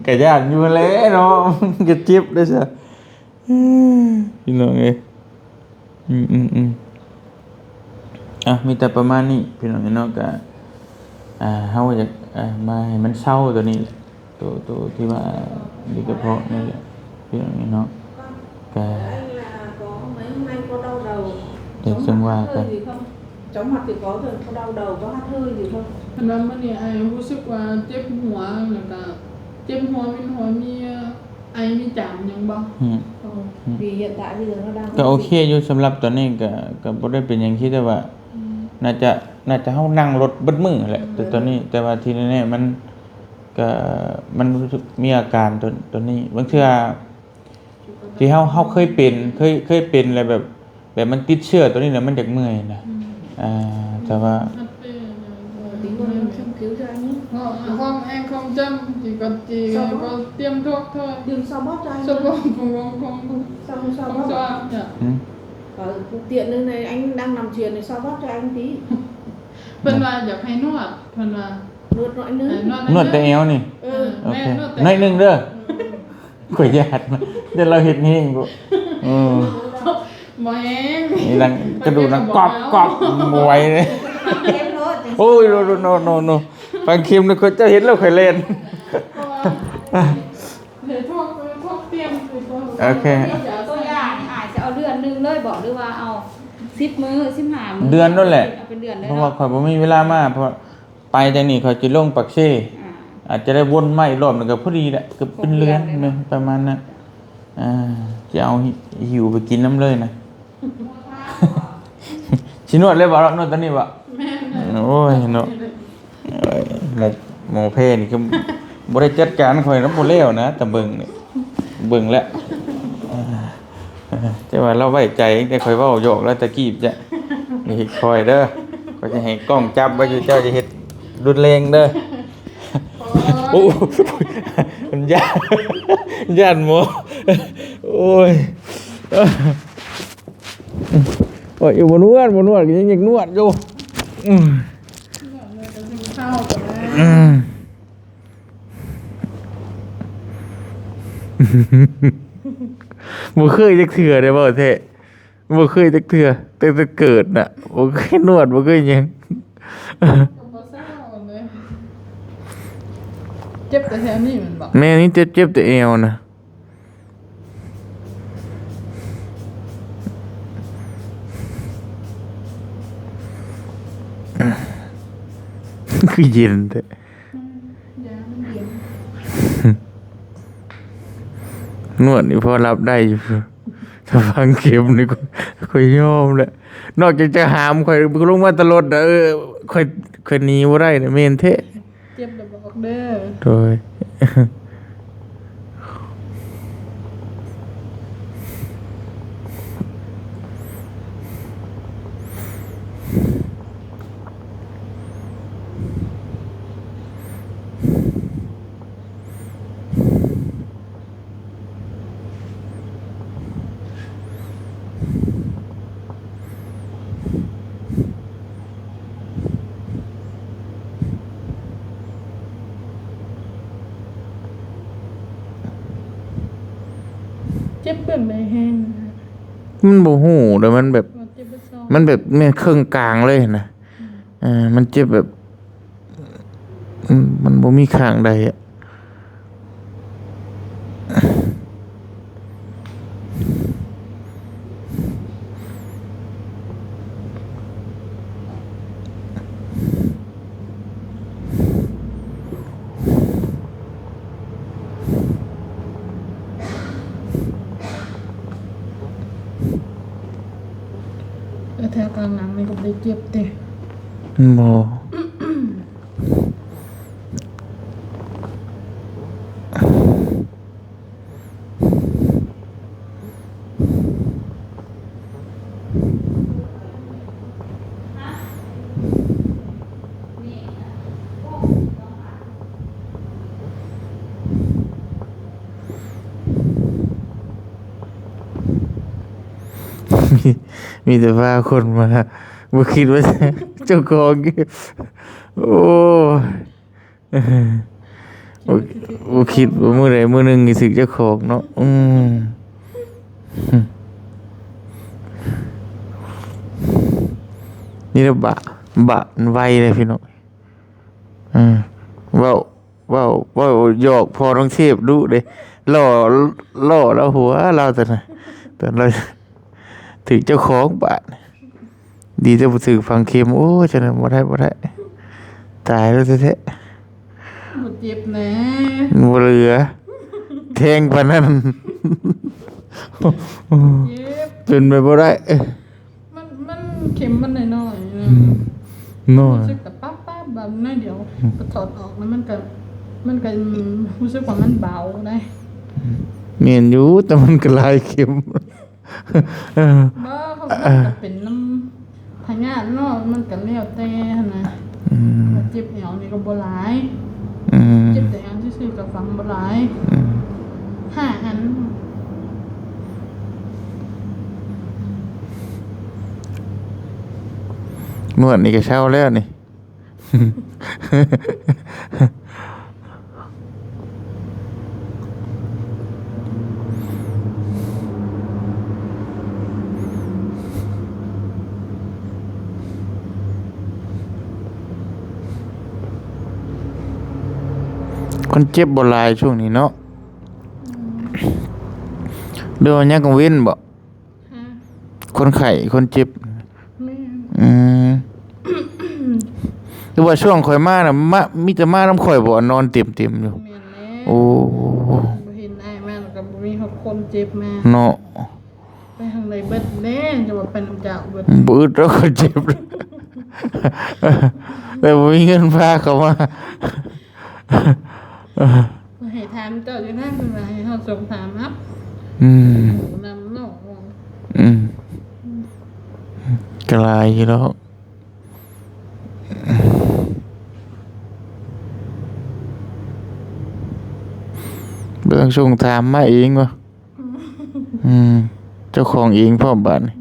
ກໍຢ້ານຢູ່ແຫຼະເນາະ ກໍເຈັບເດ້ຊະ ພີ່ນ້ອງເອີຍ. ອືມໆໆ ອ່ະ ມີແຕ່ປະມານນີ້ພີ່ນ້ອງເນາະ. ກະ ອ່າ ເຮົາຢາກ ອ່າ ມາໃຫ້ມັນເຊົາໂຕນີ້ແຫຼະ ໂຕ ໂຕທີ່ວ່າຢູ່ກະເພາະນີ້ແຫຼະ ພີ່ນ້ອງເນາະ. ກະ Đấy là có mấy hôm nay có đau đầu. ເອີ chóng ຈັ່ງ mặt ວ່າ hơi ກັນ gì không? Chóng mặt thì có rồi, có đau đầu, có hắt hơi gì không? ເພິ່ນວ່າມື້ນີ້ອ້າຍຮູ້ສຶກວ່າເຈັບຫົວ ແລ້ວກະເຈັບຫົວ ເວັນຫົວ ມີ ໄອມີຈາມຫຍັງບໍ່? ອືມ ໂອ້ ອືມ ດີ ເຮັດຕາ ດີແລ້ວເນາະ ກໍໂອເຄຢູ່. ສຳລັບຕອນນີ້ກໍ ກໍບໍ່ໄດ້ເປັນຫຍັງທີ່ ແຕ່ວ່າ ອືມ ໜ້າຈະ ໜ້າຈະເຮົານັ່ງລົດເບິດມື້ແຫຼະ ອືມ ແຕ່ຕອນນີ້ ແຕ່ວ່າທີ່ແນ່ໆ ມັນ ກໍ ມັນຮູ້ສຶກມີອາການຕົວ ຕົວນີ້. ບາງເທື່ອ ທີ່ເຮົາ ເຮົາເຄີຍເປັນ ເຄີຍ ເຄີຍເປັນແລ້ວແບບ ແບບມັນຕິດເຊື້ອຕົວນີ້ແລ້ວມັນຢາກເມື່ອຍນະ ອືມ ອ່າ ແຕ່ວ່າ Tí nữa em châm cứu cho anh nhé. Không, không, em không châm, chỉ có, chỉ có tiêm thuốc thôi. Sao bóp cho anh nhé. Sao bóp, không, không, không, không sao, sao bóp. Sao nhỉ? Hử? Ờ, tiện đây này, anh đang nằm truyền này, sao bóp cho anh tí. ເພິ່ນວ່າຢາກໃຫ້ນວດ ເພິ່ນວ່າ ນວດໜ້ອຍໜຶ່ງ ເອີ ນວດໜ້ອຍໜຶ່ງ ນວດແຕ່ແອວນີ້ ເອີ ໂອເຄ ແມ່ນ ນວດແຕ່ແອວ ໜ້ອຍໜຶ່ງເດີ. ເອີ ຂ້ອຍຢ້ານ ຢ້ານລາວເຮັດແຮງໂພດ ເອີ ບໍ່ແຮງ ນີ້ດັງກະດູກດັງກອບກອບ ບໍ່ໄຫວເລີຍ. ເຂັມໂລດ ໂອ້ຍ ໂນ ໂນ ໂນ ໂນ ຟັງເຂັມນີ້ ຂ້ອຍ ເຈົ້າເຫັນແລ້ວຂ້ອຍແລ່ນ. ເອີ ໂອເຄ ຕົວຢ່າງນີ້ ອາດຈະເອົາເດືອນໜຶ່ງເລີຍບໍ ຫຼືວ່າເອົາສິບມື້ ສິບຫ້າມື້ ເດືອນໂລດແຫຼະ ເອົາເປັນເດືອນເລີຍ ເພາະວ່າ ເນາະ ຂ້ອຍບໍ່ມີເວລາມາ ເພາະ ໄປຈາກນີ້ຂ້ອຍຈະລົງປາກເຊ ອ່າ ອາດຈະໄດ້ວົນມາອີກລອບໜຶ່ງກໍພໍດີແຫຼະ ກໍເປັນເດືອນ ເດືອນເລີຍເນາະ ແມ່ນ ປະມານນັ້ນ ອ່າ ຈະເອົາ ຫິ້ວໄປກິນນຳເລີຍນະ. ຊິນວດເລີຍບໍ່? ນວດຕອນນີ້ບໍ່? ແມ່ນ ໂອ້ຍເນາະ ເອີຍ ໝໍ ໝໍແພນີ້ກໍບໍ່ໄດ້ຈັດການ ຂ້ອຍນຳບໍ່ແລ້ວນະ ແຕ່ເບິ່ງນີ້ ເບິ່ງແລ້ວ ເອີ ແຕ່ວ່າລາວໄວ້ໃຈ ແຕ່ຂ້ອຍເວົ້າຫຍອກລາວຕະກີ້ ຈະ ຢ່າເຮັດຂ້ອຍເດີ ຂ້ອຍຈະໃຫ້ກ້ອງຈັບໄວ້ຢູ່ ເຈົ້າຢ່າເຮັດຮຸນແຮງເດີ. ໂອ້ ມັນຢ້ານ ຢ້ານໝໍ ໂອ້ຍ ໂອ້ຍ ບໍ່ນວດ ບໍ່ນວດ ກໍຍັງຢາກນວດຢູ່ ອືມ ອືມ ບໍ່ເຄີຍຈັກເທື່ອເດ້ ເວົ້າແທ້ ບໍ່ເຄີຍຈັກເທື່ອ ຕັ້ງແຕ່ເກີດນະ ບໍ່ເຄີຍນວດ ບໍ່ເຄີຍຫຍັງ ກໍບໍ່ເຊົາເລີຍ ເຈັບແຕ່ແຖວນີ້ແມ່ນບໍ່? ແມ່ນ ນີ້ເຈັບ ເຈັບແຕ່ແອວນະ ຄືເຢັນແທ້. ອືມ ຢາມັນເຢັນ ນວດນີ້ພໍຮັບໄດ້ຢູ່ ຖ້າຝັງເຂັມນີ້ ຂ້ອຍຍອມແຫຼະ ນອກຈາກຈະຫາມຂ້ອຍລົງມາແຕ່ລົດນະ ເອີ ຂ້ອຍ ຂ້ອຍໜີບໍ່ໄດ້ນະ ແມ່ນແທ້. ເຈັບແລ້ວບອກເດີ ໂດຍ. ເຈັບແບບໃດແຮງ? ມັນບໍ່ຮູ້ເດ້ ມັນແບບ ມັນແບບແມ່ນເຄິ່ງກາງເລີຍນະ ອືມ ເອີ ມັນເຈັບແບບ ອືມ ມັນບໍ່ມີຂ້າງໃດອະ. ແຖວກາງຫຼັງນີ້ກໍບໍ່ໄດ້ເຈັບຕິ? ບໍ່. ນີ້ ໂອ້ ຕ້ອງອັດ. ມີແຕ່ພາຄົນມາ ບໍ່ຄິດວ່າເຈົ້າຂອງ ໂອ້ຍ ບໍ່ ບໍ່ຄິດວ່າມື້ໃດມື້ໜຶ່ງຊິຖືກເຈົ້າຂອງເນາະ. ອືມ ນີ້ລະບາດ ບາດໄວເລີຍພີ່ນ້ອງ. ເອີ ເວົ້າ ເວົ້າ ເວົ້າຫຍອກພໍ່ນ້ອງເຊບດຸເດ້ ລໍ້ ລໍ້ລາວຫົວລາວຕອນນັ້ນ ຕອນລາວຖືກເຈົ້າຂອງບາດ. ດີແຕ່ບໍ່ຖືກຝັງເຂັມ. ໂອ້ຍ ຈັ່ງນັ້ນບໍ່ໄດ້ ບໍ່ໄດ້ ຕາຍແລ້ວແທ້ໆ. ບໍ່ເຈັບແດ່ ບໍ່ເຫຼືອ ແທງປານນັ້ນ ເຈັບ ເປັນໄປບໍ່ໄດ້. ມັນ ມັນ ເຂັມມັນນ້ອຍໆ ອືມ ນ້ອຍ ຮູ້ສຶກແບບປັບໆ ແບບໜ້ອຍດຽວ ອືມ ກໍຖອດອອກ ແລ້ວມັນກໍ ມັນກໍ ອືມ ຮູ້ສຶກວ່າມັນເບົາໄດ໋. ແມ່ນຢູ່ ແຕ່ມັນກໍຫຼາຍເຂັມ. ເອີ ບໍ່ ເຂົາກໍເປັນນຳພະຍາດເນາະ ມັນກໍແລ້ວແຕ່ຫັ້ນນະ. ອືມ ວ່າເຈັບແອວນີ້ກໍບໍ່ຫຼາຍ. ອືມ ເຈັບແຕ່ແອວຊື່ໆ ກໍຝັງບໍ່ຫຼາຍ. ອືມ ຫ້າອັນ ງວດນີ້ກໍເຊົາແລ້ວນີ້. ຄົນເຈັບບໍ່ຫຼາຍຊ່ວງນີ້ເນາະ ອືມ ຫຼືວ່າຍາມກາງເວັນບໍ? ຮະ ຄົນໄຂ້ຄົນເຈັບ. ແມ່ນ ອືມ ຫຼືວ່າຊ່ວງຂ້ອຍມານະ ມາ ມີແຕ່ມານຳຂ້ອຍບໍ ນອນເຕັມໆຢູ່. ແມ່ນແລ້ວ ໂອ້ ບໍ່ເຫັນອ້າຍມາ ແລ້ວກໍບໍ່ມີຮອດຄົນເຈັບມາເນາະ. ໄປທາງໃດເບິດແລ້ວ ຈະວ່າໄປນຳເຈົ້າເບິດ ບໍ່ອຶດດອກຄົນເຈັບ ແຕ່ບໍ່ມີເງິນພາເຂົາມາ. ເອີ ໃຫ້ຖາມເຈົ້າຢູ່ນະ ເພິ່ນວ່າໃຫ້ເຮົາສົ່ງຖາມເອົາ. ອືມ ນຳເນາະ. ອືມ ກະຫຼາຍຢູ່ດອກ ເບິ່ງ ສົ່ງຖາມມາເອງວະ. ອືມ ເຈົ້າຂອງເອງພ້ອມບາດນີ້.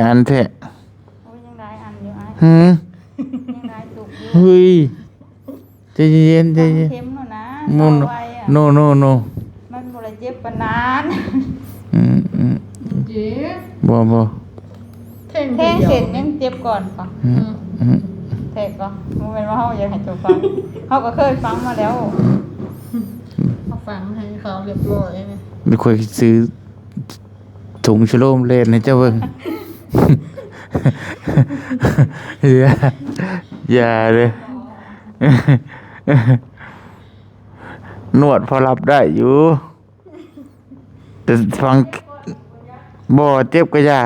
ອັນແທ້ ໂອ້ຍ ຍັງຫຼາຍອັນຢູ່ອ້າຍ. ຫື ຍັງຫຼາຍຕຸກຢູ່. ເຮີ້ຍ ໃຈເຢັນໆ ໃຈເຢັນ. ເຂັມໂນນະ ໂນ ໂນ ໂນ ໂນ ມັນບໍ່ໄດ້ເຈັບປານນັ້ນ. ອືມໆ ເຈັບ ບໍ່ ບໍ່ ແທງ ແທງເສັ້ນຍັງເຈັບກ່ອນປະ. ອືມ ອືມ ແທງກໍບໍ່ແມ່ນວ່າເຮົາຢາກໃຫ້ເຈົ້າຟັງ ເຮົາກໍເຄີຍຟັງມາແລ້ວ. ເຮົາຟັງໃຫ້ເຂົາຮຽບຮ້ອຍ. ດຽວຂ້ອຍຊິຊື້ ຖົງສະໂລມແລ່ນໃຫ້ເຈົ້າເບິ່ງ. ຢ່າ ຢ່າເດີ ນວດພໍຮັບໄດ້ຢູ່ ແຕ່ຝັງ ບໍ່ເຈັບກໍຢ່າ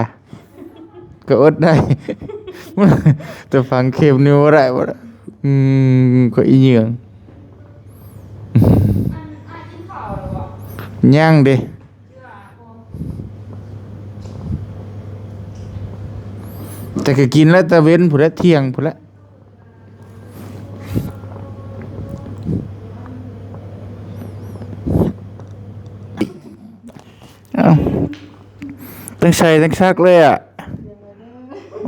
ກໍອົດໄດ້ ແຕ່ຝັງເຂັມນີ້ບໍ່ໄດ້ ບໍ່ໄດ້. ອືມ ຂ້ອຍອີຫຍັງ ຍັງເດ. ແຕ່ກໍກິນແລ້ວ ແຕ່ເວັນພຸ້ນແຫຼະ ທ່ຽງພຸ້ນແຫຼະ. ເອົ້າ ຕັ້ງໃສ່ຕັ້ງຊັກເລີຍອະ.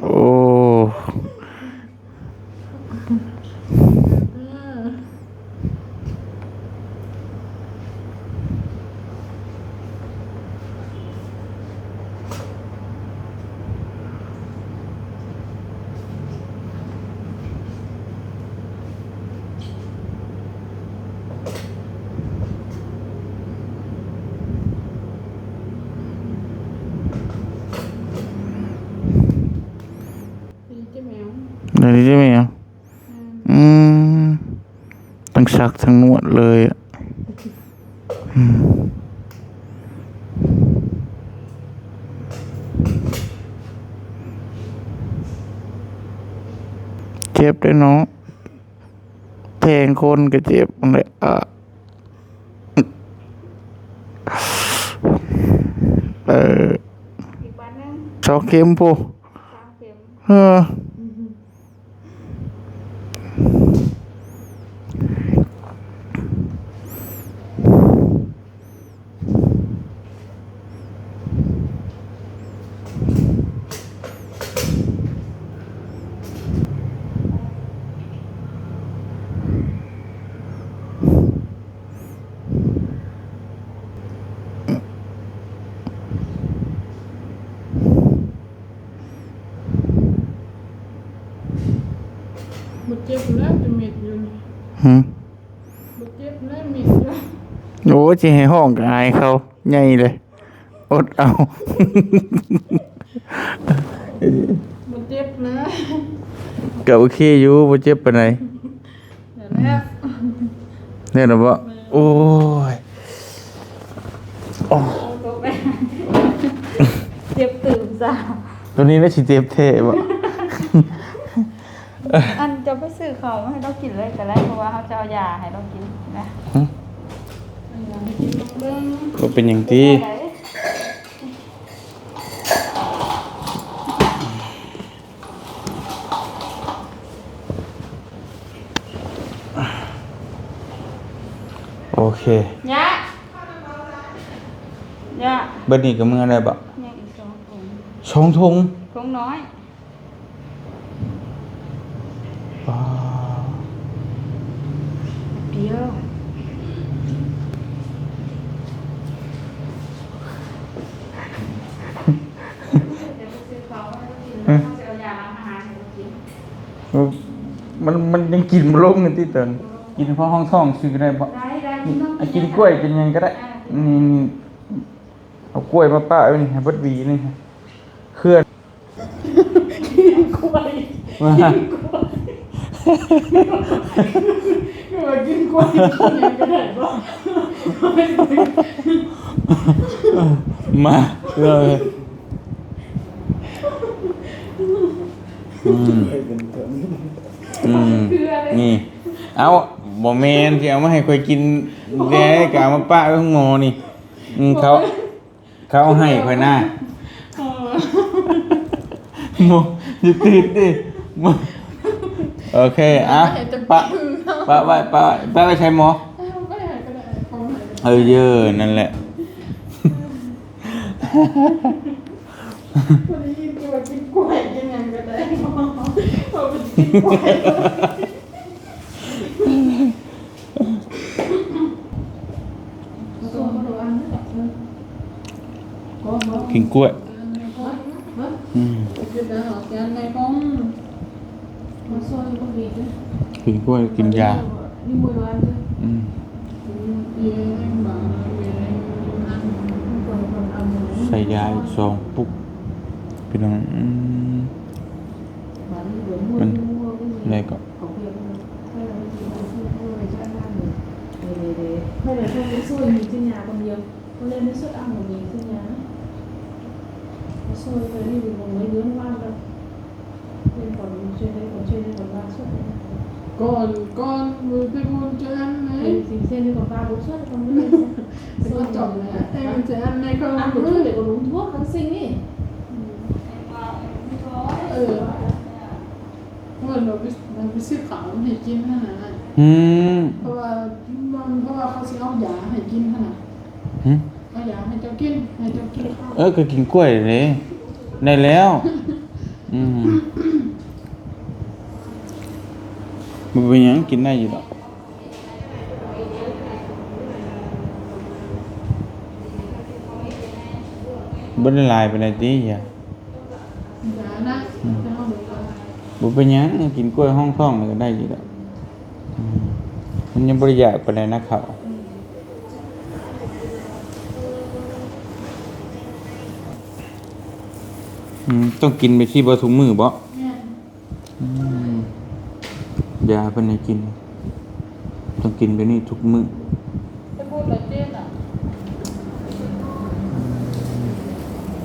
ໂອ້. ດີຈັງແມວ ດີຈັງແມວ. ອືມ ອືມ ທັງສັກທັງນວດເລີຍອະ. ອືມ ເຈັບເດ້ເນາະ. ແຮງຄົນກໍເຈັບຫັ້ນແຫຼະ ອາ ເອີ ອີກບາດໜຶ່ງ ສອງເຂັມພຸ້ນ ສາມເຂັມ ເອີ. ບໍ່ເຈັບແລ້ວ ແຕ່ເມັດຢູ່ນີ້ ຫືມ ບໍ່ເຈັບແລ້ວ ເມັດຢູ່ ໂອ້ຍ ຊິໃຫ້ຮ້ອງກໍອາຍເຂົາ ໃຫຍ່ເລີຍ ອົດເອົາ ບໍ່ເຈັບນະ ກໍໂອເຄຢູ່ ບໍ່ເຈັບປານໃດ. ແລ້ວ ແລ້ວນະບໍ? ໂອ້ຍ ໂອ້ ເຈັບຕື່ມຊະ ໂຕນີ້ແຫຼະຊິເຈັບແທ້ບໍ? ອັນ ເຈົ້າໄປຊື້ເຂົ້າມາໃຫ້ລາວກິນເລີຍກໍໄດ້ ເພາະວ່າເຮົາຈະເອົາຢາໃຫ້ລາວກິນນະ. ຫຶ? ບໍ່ເປັນຫຍັງຕິ? ໂອເຄ ຍະ ຍະ ເບິດນີ້ກໍເມືອໄດ້ບໍ? ຍັງອີກສອງຖົງ ສອງຖົງ ຖົງນ້ອຍ ປາ ດຽວ ດຽວໄປຊື້ເຂົ້າໃຫ້ລາວກິນ ແລ້ວເຮົາຊິເອົາຢາລ້າງອາຫານໃຫ້ລາວກິນ. ມັນ ມັນຍັງກິນບໍ່ລົງຕິຕອນ ກິນເພາະຮອງທ້ອງຊື່ກໍໄດ້ບໍ? ໄດ້ ໄດ້ ກິນ ອາ ກິນກ້ວຍກິນຫຍັງກໍໄດ້ ອາ ນີ້ ນີ້ ເອົາກ້ວຍມາປະໄວ້ນີ້ ໃຫ້ເບິດຫວີນີ້ ເຄືອ ກິນກ້ວຍ ວ່າ ກິນກ້ວຍ ຄືວ່າກິນກ້ວຍກິນຫຍັງກໍໄດ້ບໍ? ມາ ເອີ ອືມ ອືມ ນີ້ ເອົ້າ ບໍ່ແມ່ນ ຊິເອົາມາໃຫ້ຂ້ອຍກິນແດ່ ກະເອົາມາປະໄວ້ຫ້ອງໝໍນີ້ ອືມ ເຂົາ ເຂົາເອົາໃຫ້ຂ້ອຍນະ ເອີ ບໍ່ ຢ່າຕິດເດ້ ບໍ່ ໂອເຄ ອ່ະ ປະ ປະໄວ້ ປະໄວ້ ປະໄວ້ໃສໝໍ? ເອີ ເອີ ນັ້ນແຫຼະ ບໍ່ໄດ້ຍິນແຕ່ວ່າກິນກ້ວຍ ກິນຫຍັງກໍໄດ້ ເວົ້າເປັນກິນກ້ວຍ ກິນກ້ວຍ ອືມ ກິນກ້ວຍ ກິນຢາ ອືມ ໃສ່ຢາອີກສອງປຸກ ພີ່ນ້ອງ ອືມ ມັນ ແລ້ວກໍ ເພິ່ນວ່າໄປຊື້ເຂົ້າໃຫ້ກິນຫັ້ນນະ ອືມ ເພາະວ່າ ເພາະວ່າເຂົາຊິເອົາຢາໃຫ້ກິນຫັ້ນນະ ຫຶ ເອົາຢາໃຫ້ເຈົ້າກິນ ໃຫ້ເຈົ້າກິນເຂົ້າ ເອີ ກໍກິນກ້ວຍເດ້ ໄດ້ແລ້ວ ອືມ ບໍ່ເປັນຫຍັງ ກິນໄດ້ຢູ່ດອກ. ບໍ່ໄດ້ຫຼາຍປານໃດຕິ ຢາ ອືມ ບໍ່ເປັນຫຍັງ ກິນກ້ວຍຮອງທ້ອງນີ້ກໍໄດ້ຢູ່ດອກ ອືມ ມັນຍັງບໍ່ໄດ້ຢາກປານໃດນະເຂົ້າ ອືມ ຕ້ອງກິນແບບຊີ້ບໍ່ ທຸກມື້ບໍ? ແມ່ນ. ອືມ ຢາເພິ່ນໃຫ້ກິນ ຕ້ອງກິນແບບນີ້ທຸກມື້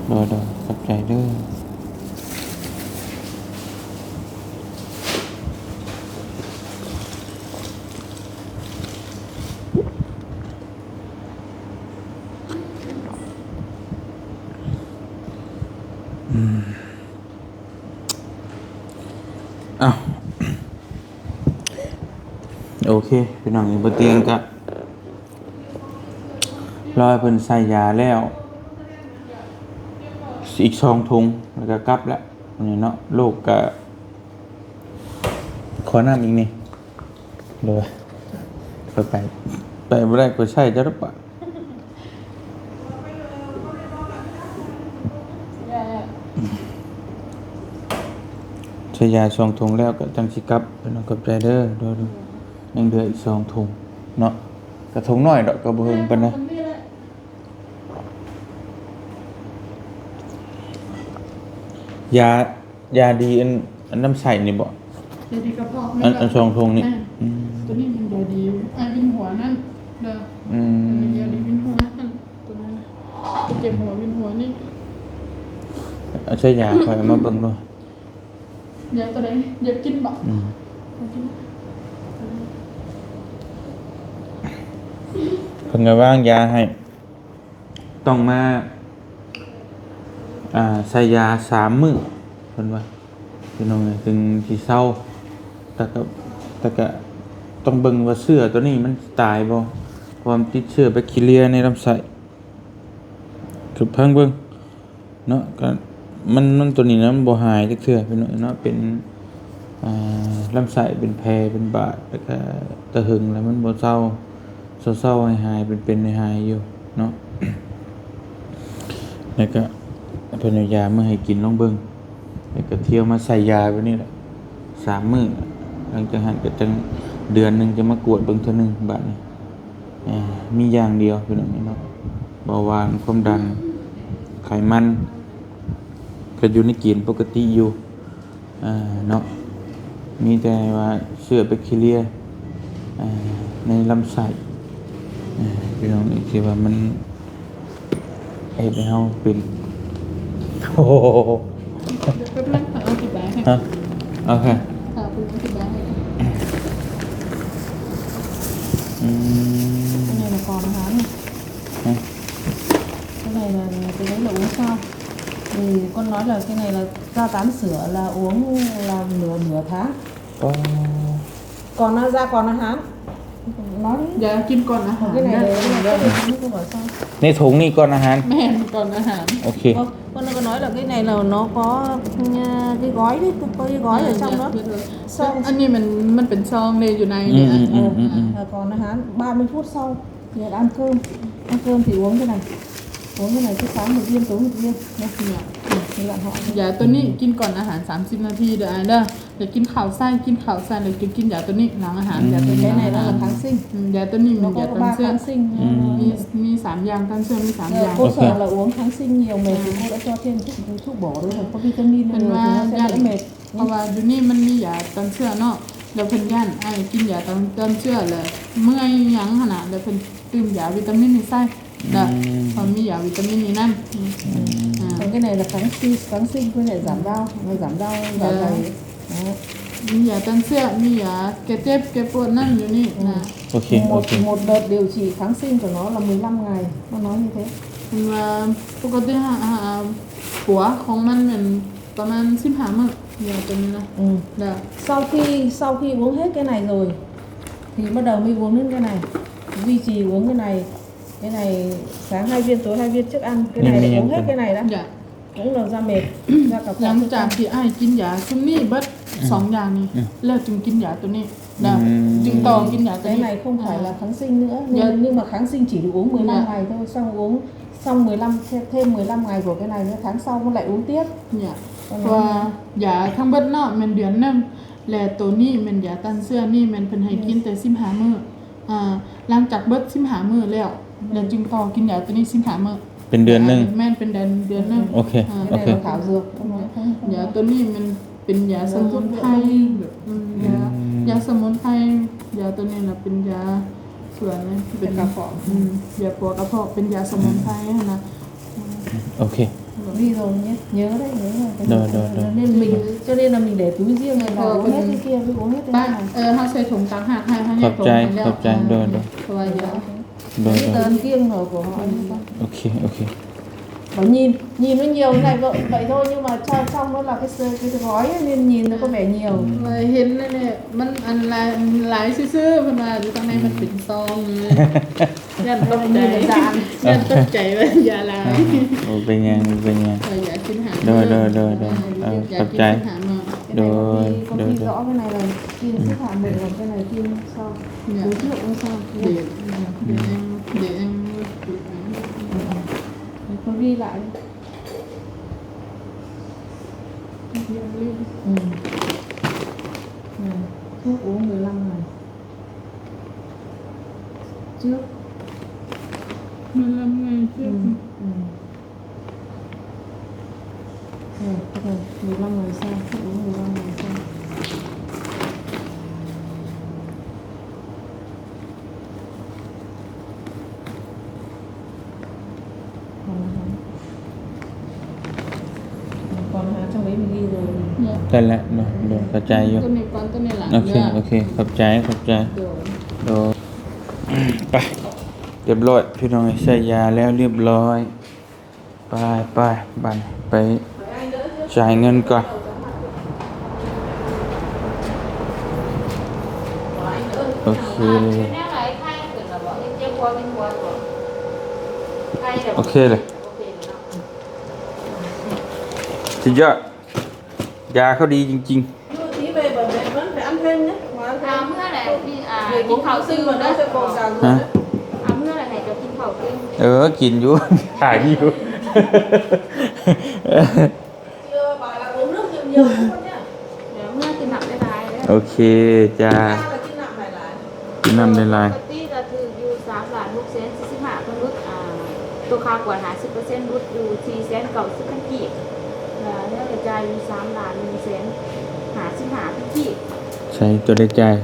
ໂດຍໆ ຂອບໃຈເດີ. ໂອເຄ ພີ່ນ້ອງເອີຍ ບໍ່ຕຽງກະ ລໍໃຫ້ເພິ່ນໃສ່ຢາແລ້ວ ອີກສອງຖົງ ແລ້ວກະກັບແລ້ວນີ້ເນາະ. ລູກກະຂໍນ້ຳອີກນີ້ ໂດຍ ຂ້ອຍໄປ ໄປບໍ່ໄດ້ ຂ້ອຍໃຊ້ເຈົ້າດອກປະ. ໃຊ້ຢາສອງຖົງແລ້ວກໍຈັ່ງຊິກັບ. ພີ່ນ້ອງຂອບໃຈເດີ ໂດຍໆ ຍັງເຫຼືອອີກສອງຖົງເນາະ ກະຖົງນ້ອຍດອກ ກໍບໍ່ເຫິງປານໃດ. ຢາ ຢາດີອັນ ອັນລຳໄສ້ນີ້ບໍ? ຢາດີກະເພາະ ອັນ ອັນສອງຖົງນີ້. ແມ່ນ ອືມ ໂຕນີ້ມັນຢາດີ ອາ ວິນຫົວນັ້ນເດີ. ອືມ ຢາດີວິນຫົວນັ້ນ ໂຕນັ້ນນະ ເຈັບຫົວວິນຫົວນີ້. ເອົາໃຊ້ຢາຂ້ອຍເອົາມາເບິ່ງດູ. ຢາໂຕໃດ? ຢາກິນບໍ? ອືມ ຢາກິນ. ເພິ່ນກະວາງຢາໃຫ້ ຕ້ອງມາ ອ່າ ໃສ່ຢາສາມມື້ ເພິ່ນວ່າ ພີ່ນ້ອງເອີຍ ຈຶ່ງຊິເຊົາ. ແຕ່ກະ ແຕ່ກະຕ້ອງເບິ່ງວ່າເຊື້ອໂຕນີ້ມັນຕາຍບໍ່ ເພາະວ່າມັນຕິດເຊື້ອແບັກທີເຣຍໃນລຳໄສ້. ກະຟັງເບິ່ງເນາະ ກະມັນ ມັນໂຕນີ້ນະ ມັນບໍ່ຫາຍຈັກເທື່ອ ພີ່ນ້ອງເນາະ. ເປັນ ອ່າ ລຳໄສ້ເປັນແຜເປັນບາດ ແລ້ວກະແຕ່ເຫິງແລ້ວມັນບໍ່ເຊົາ ເຊົາໆ ຫາຍໆ ເປັນໆ ຫາຍໆ ຢູ່ເນາະ. ແລ້ວກະເພິ່ນເອົາຢາມາໃຫ້ກິນລອງເບິ່ງ ແລ້ວກະທຽວມາໃສ່ຢາແບບນີ້ແຫຼະ ສາມມື້. ຫຼັງຈາກຫັ້ນກະຈັ່ງເດືອນໜຶ່ງຈະມາກວດເບິ່ງເທື່ອໜຶ່ງບາດນີ້. ເອີ ມີຢ່າງດຽວ ພີ່ນ້ອງເນາະ ເບົາຫວານ ຄວາມດັນ ໄຂມັນ ກະຢູ່ໃນເກນປົກກະຕິຢູ່ ເອີ ເນາະ. ມີແຕ່ວ່າເຊື້ອແບັກທີເຣຍ ເອີ ໃນລຳໄສ້ ເອີ ພີ່ນ້ອງເອີຍ ທີ່ວ່າມັນເຮັດໃຫ້ເຮົາເປັນ ໂອ້ໂຫ ດຽວແປັບໜຶ່ງ ຂ້ອຍອະທິບາຍໃຫ້. ຮະ? ໂອເຄ ຖ້າເພິ່ນອະທິບາຍໃຫ້. ອືມ ອັນນີ້ລະກ່ອນອາຫານ ຮະ? ເຈົ້າໃດລະ ເຈົ້າໃດລະ ໂອ ຊາວ ເອີ ກ່ອນນອນລະ ເຈົ້າໃດລະ ຈາຕັນເສືອລະ ໂອ ລະ ເຫຼືອ ເຫຼືອທາ ອໍ ກ່ອນນອນ ຈາກ່ອນອາຫານ ນອນ ຢາກິນກ່ອນອາຫານ ໃນຖົງນີ້ກ່ອນອາຫານ. ແມ່ນ ກ່ອນອາຫານ ໂອເຄ. ເພິ່ນກະນ້ອຍແລ້ວ ກິນໃນລາວເນາະ ກໍກິນກ້ອຍ ກິນກ້ອຍ ເອີ ຊ່ຳເນາະ ຊອງ ອັນນີ້ມັນ ມັນເປັນຊອງເດ້ ຢູ່ໃນນີ້ນະ ອືມ ເອີ ອືມ ອືມ ແລ້ວກ່ອນອາຫານ ບາດມັນພຸດເຊົາ ເຮັດອັນເກີມ ອັນເກີມທີ່ອວງຢູ່ນັ້ນ ອວງຢູ່ນັ້ນ ຄືສາມມື້ ຕຽມໂຕ ຕຽມເນາະ ນີ້ລະ ຢາໂຕນີ້ກິນກ່ອນອາຫານສາມສິບນາທີເດີ ອ້າຍເດີ. ແລ້ວກິນເຂົ້າໃສ່ ກິນເຂົ້າໃສ່ ແລ້ວຈຶ່ງກິນຢາໂຕນີ້ຫຼັງອາຫານ. ຢາໂຕນີ້ ອືມ ຢາໂຕນີ້ແມ່ນຢາຕ້ານເຊື້ອ ມີ ມີສາມຢ່າງ ຕ້ານເຊື້ອມີສາມຢ່າງ ໂຄສອນລະອວງທັງສິ່ງ ເຫ່ຽວແມ່ນ ອືມ ຊິໂຄດອາຈອດເຫັນທຸກ ທຸກບໍ່ ເພິ່ນວ່າ ເພາະວ່າຢູ່ນີ້ມັນມີຢາຕ້ານເຊື້ອເນາະ ແລ້ວເພິ່ນຢ້ານອ້າຍກິນຢາຕ້ານ ຕ້ານເຊື້ອ ແລ້ວເມື່ອຍຫຍັງຫັ້ນນະ ແລ້ວເພິ່ນຕື່ມຢາວິຕາມິນນີ້ໃສ່ ອືມ ເພາະມີຢາວິຕາມິນໃນນັ້ນ ອືມ ອ່າ ເພິ່ນກະໄດ້ລະ ທັງຊີສ ທັງຊິງ ເພິ່ນໃຫ້ສາມດາວ ໃຫ້ສາມດາວ ເອີ ຢາໃດ ເນາະ ມີຢາຕ້ານເຊື້ອ ມີຢາແກ້ເຈັບແກ້ປວດນຳຢູ່ນີ້ ອືມ ນະ ໂອເຄ ໂອເຄ ໝົດ ໝົດເບິດດຽວຊິ ທັງຊິງໂຕເນາະ ລະມືລຳງ່າຍ ບໍ່ນ້ອຍນີ້ເດ້ ເພິ່ນວ່າປົກກະຕິຫາ ອ່າ ປົວຂອງມັນແມ່ນປະມານສິບຫ້າມື້ ຢາໂຕນີ້ນະ ອືມ ລະ Sau khi, sau khi uống hết cái này rồi thì bắt đầu mới uống đến cái này. Duy trì uống cái này. Cái này sáng hai viên, tối hai viên trước ăn. Cái này để uống hết cái này đã. Dạ. Cũng là da mệt, da cả ຫຼັງຈາກທີ່ອ້າຍກິນຢາຊຸມນີ້ເບິດ ອືມ ສອງຢ່າງນີ້ ອືມ ແລ້ວຈຶ່ງກິນຢາໂຕນີ້ ອືມ ຈຶ່ງຕໍ່ກິນຢາໂຕນີ້ Cái này không phải là kháng sinh nữa, nhưng, nhưng mà kháng sinh chỉ được uống mười lăm ngày thôi, xong uống, xong mười lăm, thêm, thêm mười lăm ngày của cái này nữa, tháng sau mới lại uống tiếp. Dạ. ເພາະວ່າຢາທັງເບິດເນາະ ແມ່ນເດືອນໜຶ່ງ ແລະ ໂຕນີ້ແມ່ນຢາຕ້ານເຊື້ອນີ້ແມ່ນເພິ່ນໃຫ້ກິນແຕ່ສິບຫ້າມື້ ອ່າ ຫຼັງຈາກເບິດສິບຫ້າມື້ແລ້ວ ແລ້ວຈຶ່ງຕໍ່ກິນຢາໂຕນີ້ສິບຫ້າມື້ ເປັນເດືອນໜຶ່ງ ແມ່ນເປັນເດືອນ ເດືອນໜຶ່ງ ໂອເຄ ອ່າ ໂອເຄ ຢາໂຕນີ້ມັນເປັນຢາສະໝຸນໄພ ອືມ ຢາ ອືມ ຢາສະໝຸນໄພ ຢາໂຕນີ້ລະເປັນຢາສວນ ເປັນກະເພາະ ອືມ ຢາປົວກະເພາະ ເປັນຢາສະໝຸນໄພຫັ້ນນະ ໂອເຄ Đi rồi nhé, nhớ đấy, nhớ rồi. Rồi, rồi, rồi. Nên mình, cho nên là mình để túi riêng này, là uống hết cái kia, với uống hết cái này. ເອີ ເຮົາໃສ່ຖົງຕ່າງຫາກໃຫ້ ເຮົາແຍກຖົງໃຫ້ແລ້ວ ຂອບໃຈ ຂອບໃຈ ໂດຍ ໂດຍ ເພາະວ່າຢາ ໂດຍ Cái tờ ăn kiêng rồi của họ. ໂອເຄ ໂອເຄ ບໍ່ຍິນ ຍິນມັນຍ່ຽວໄດ້ບໍ່ ໄປໂທຢູ່ມາເຊົ້າ ເຊົ້າໝົດລະ ໄປເຊີໄປຖວາຍ ຍິນ ຍິນແລ້ວກໍແມ່ຍ່ຽວ ວ່າເຫັນນັ້ນແຫຼະ ມັນອັນຫຼາຍ ຫຼາຍຊື່ໆ ເພິ່ນວ່າຢູ່ທາງໃນມັນເປັນຊອງ ຢ້ານຕົກໃຈ ຢ້ານຕົກໃຈວ່າຢາຫຼາຍ ບໍ່ເປັນຫຍັງ ບໍ່ເປັນຫຍັງ ເອີ ຢາກິນຫາ ໂດຍ ໂດຍ ໂດຍ ໂດຍ ເອີ ຂອບໃຈ ໂດຍ ໂດຍ ໂດຍ ກິນສິບຫ້າມື້ແລ້ວ ຈັ່ງໃດກິນຊອງ ເດ ເດ ເດ ເດ ຄົນວີຫຼາຍ ອືມ ອືມ ທຸກອົງເດີລຳໄງ ເຈັບ ເດີລຳໄງ ເຈັບ ອືມ ອືມ ເອີ ເດີລຳໄງຊະ ທຸກອົງເດີລຳໄງຊະ. ໄດ້ແລ້ວເນາະ ໂດຍ ເຂົ້າໃຈຢູ່ ໂຕນີ້ກ່ອນ ໂຕນີ້ຫຼັງ ໂອເຄ ເດີ ໂອເຄ ຂອບໃຈ ຂອບໃຈ ໂດຍ ໂດຍ ໄປ ຮຽບຮ້ອຍ ພີ່ນ້ອງເອີຍ ໃສ່ຢາແລ້ວຮຽບຮ້ອຍ. ໄປ ໄປ ບາດນີ້ໄປຈ່າຍເງິນກ່ອນ ໂອເຄ ໂອເຄເລີຍ ສຸດຍອດ ຢາເຂົາດີຈິງໆ. ຢູ່ທີ່ໄປບໍ່ແມ່ນມັນໄປອັນເທິງນະ ຫາເມືອແຫຼະ ກິນ ອ່າ ກິນເຂົ້າຕື່ມເດີ ຫາເມືອແຫຼະ ໃຫ້ເຈົ້າກິນເຂົ້າຕື່ມ ເອີ ກິນຢູ່ ຂາຍຢູ່ ເມືອກິນນ້ຳຫຼາຍໆເດີ ໂອເຄ ຈ້າ ກິນນ້ຳຫຼາຍໆ ກິນນ້ຳຫຼາຍໆ ປົກກະຕິລະຖືກຢູ່ສາມລ້ານຫົກແສນສີ່ສິບຫ້າ ເພິ່ນຫຼຸດ ອ່າ ໂຕຄ່າກວດຫ້າສິບເປີເຊັນ ຫຼຸດຢູ່ສີ່ແສນເກົ້າສິບພັນກີບ ແລ້ວຍັງໄດ້ຈ່າຍຢູ່ສາມລ້ານໜຶ່ງແສນຫ້າສິບຫ້າພັນກີບ ໃສ່ໂຕໄດ້ຈ່າຍ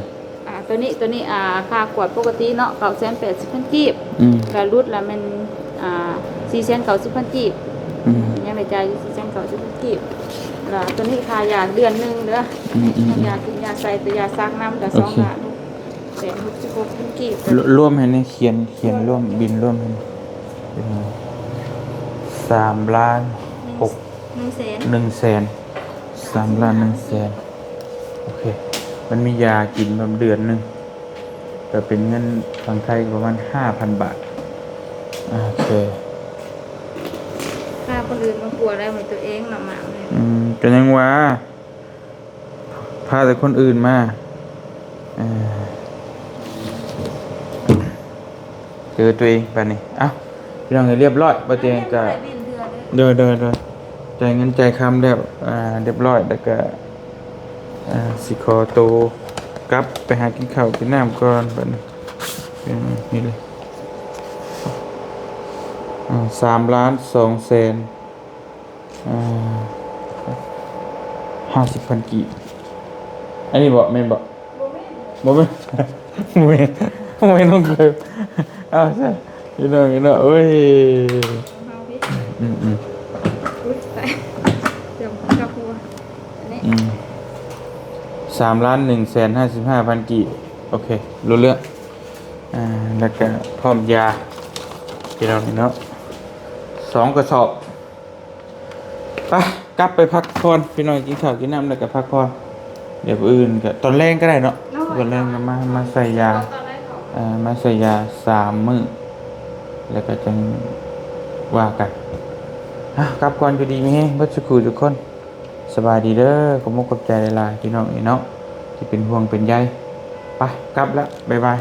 ອ່າ ໂຕນີ້ ໂຕນີ້ ອ່າ ຄ່າກວດປົກກະຕິເນາະ ເກົ້າແສນແປດສິບພັນກີບ ອືມ ກະຫຼຸດລະແມ່ນ ອ່າ ສີ່ແສນເກົ້າສິບພັນກີບ ອືມ ຍັງໄດ້ຈ່າຍຢູ່ສີ່ແສນເກົ້າສິບພັນກີບ ລະໂຕນີ້ຄ່າຢາເດືອນໜຶ່ງເດີ ອືມໆໆ ຢາກິນຢາໃສ່ ແຕ່ຢາສັກນຳກະ ໂອເຄ ສອງລ້ານຫົກແສນຫົກສິບຫົກພັນກີບ ລ- ລວມໃຫ້ແດ່ ຂຽນ ຂຽນລວມ ບິນລວມໃຫ້ແດ່ ເປັນສາມລ້ານຫົກ ໜຶ່ງແສນ ໜຶ່ງແສນ ສາມລ້ານໜຶ່ງແສນ ໂອເຄ ມັນມີຢາກິນແບບເດືອນໜຶ່ງ ກໍເປັນເງິນຝັ່ງໄທປະມານຫ້າພັນບາດ ໂອເຄ ພາຄົນອື່ນມາປົວໄດ້ ໃຫ້ຕົວເອງລະໝາກ ອືມ ກໍຍັງວ່າ ພາແຕ່ຄົນອື່ນມາ ເອີ ເຈີຕົວເອງປານນີ້ ເອົ້າ ພີ່ນ້ອງເອີຍ ຮຽບຮ້ອຍ ບໍ່ເຕີງກໍ ໂດຍ ໂດຍ ໂດຍ ຈ່າຍເງິນຈ່າຍຄຳແລ້ວ ອ່າ ຮຽບຮ້ອຍ ແລ້ວກໍ ອ່າ ຊິຂໍໂຕກັບໄປຫາກິນເຂົ້າກິນນ້ຳກ່ອນບັດນີ້ ເປັນນີ້ເລີຍ ອ່າ ສາມລ້ານສອງແສນ ອ່າ ຫ້າສິບພັນກີບ ອັນນີ້ບໍ່ ແມ່ນບໍ່? ບໍ່ແມ່ນ ບໍ່ແມ່ນ ບໍ່ແມ່ນ ບໍ່ແມ່ນນ້ອງເຄີຍ ເອົາຊະ ພີ່ນ້ອງ ພີ່ນ້ອງ ໂອ້ຍ ອືມໆ ອຸ້ຍ ຕາຍ ເກືອບກັບຫົວ ອັນນີ້ ອືມ ສາມລ້ານໜຶ່ງແສນຫ້າສິບຫ້າພັນກີບ ໂອເຄ ຮູ້ເລື່ອງ ອ່າ ແລ້ວກະພ້ອມຢາ ພີ່ນ້ອງເນາະ ສອງກະສອບ. ໄປ ກັບໄປພັກຜ່ອນ ພີ່ນ້ອງ ກິນເຂົ້າກິນນ້ຳແລ້ວກໍພັກຜ່ອນ ດຽວມື້ອື່ນກໍຕອນແລງກໍໄດ້ເນາະ ຕອນແລງກໍມາ ມາໃສ່ຢາ ເອີ ມາໃສ່ຢາສາມມື້ ແລ້ວກໍຈັ່ງວ່າກັນ ເອົາ ກັບກ່ອນ ຢູ່ດີມີແຮງເບິດສູ່ຄູ່ສູ່ຄົນ ສະບາຍດີເດີ ຂອບມຸກຂອບໃຈຫຼາຍໆ ພີ່ນ້ອງເອີຍເນາະ ທີ່ເປັນຫ່ວງເປັນໃຍ ໄປ ກັບລະ ບາຍບາຍ.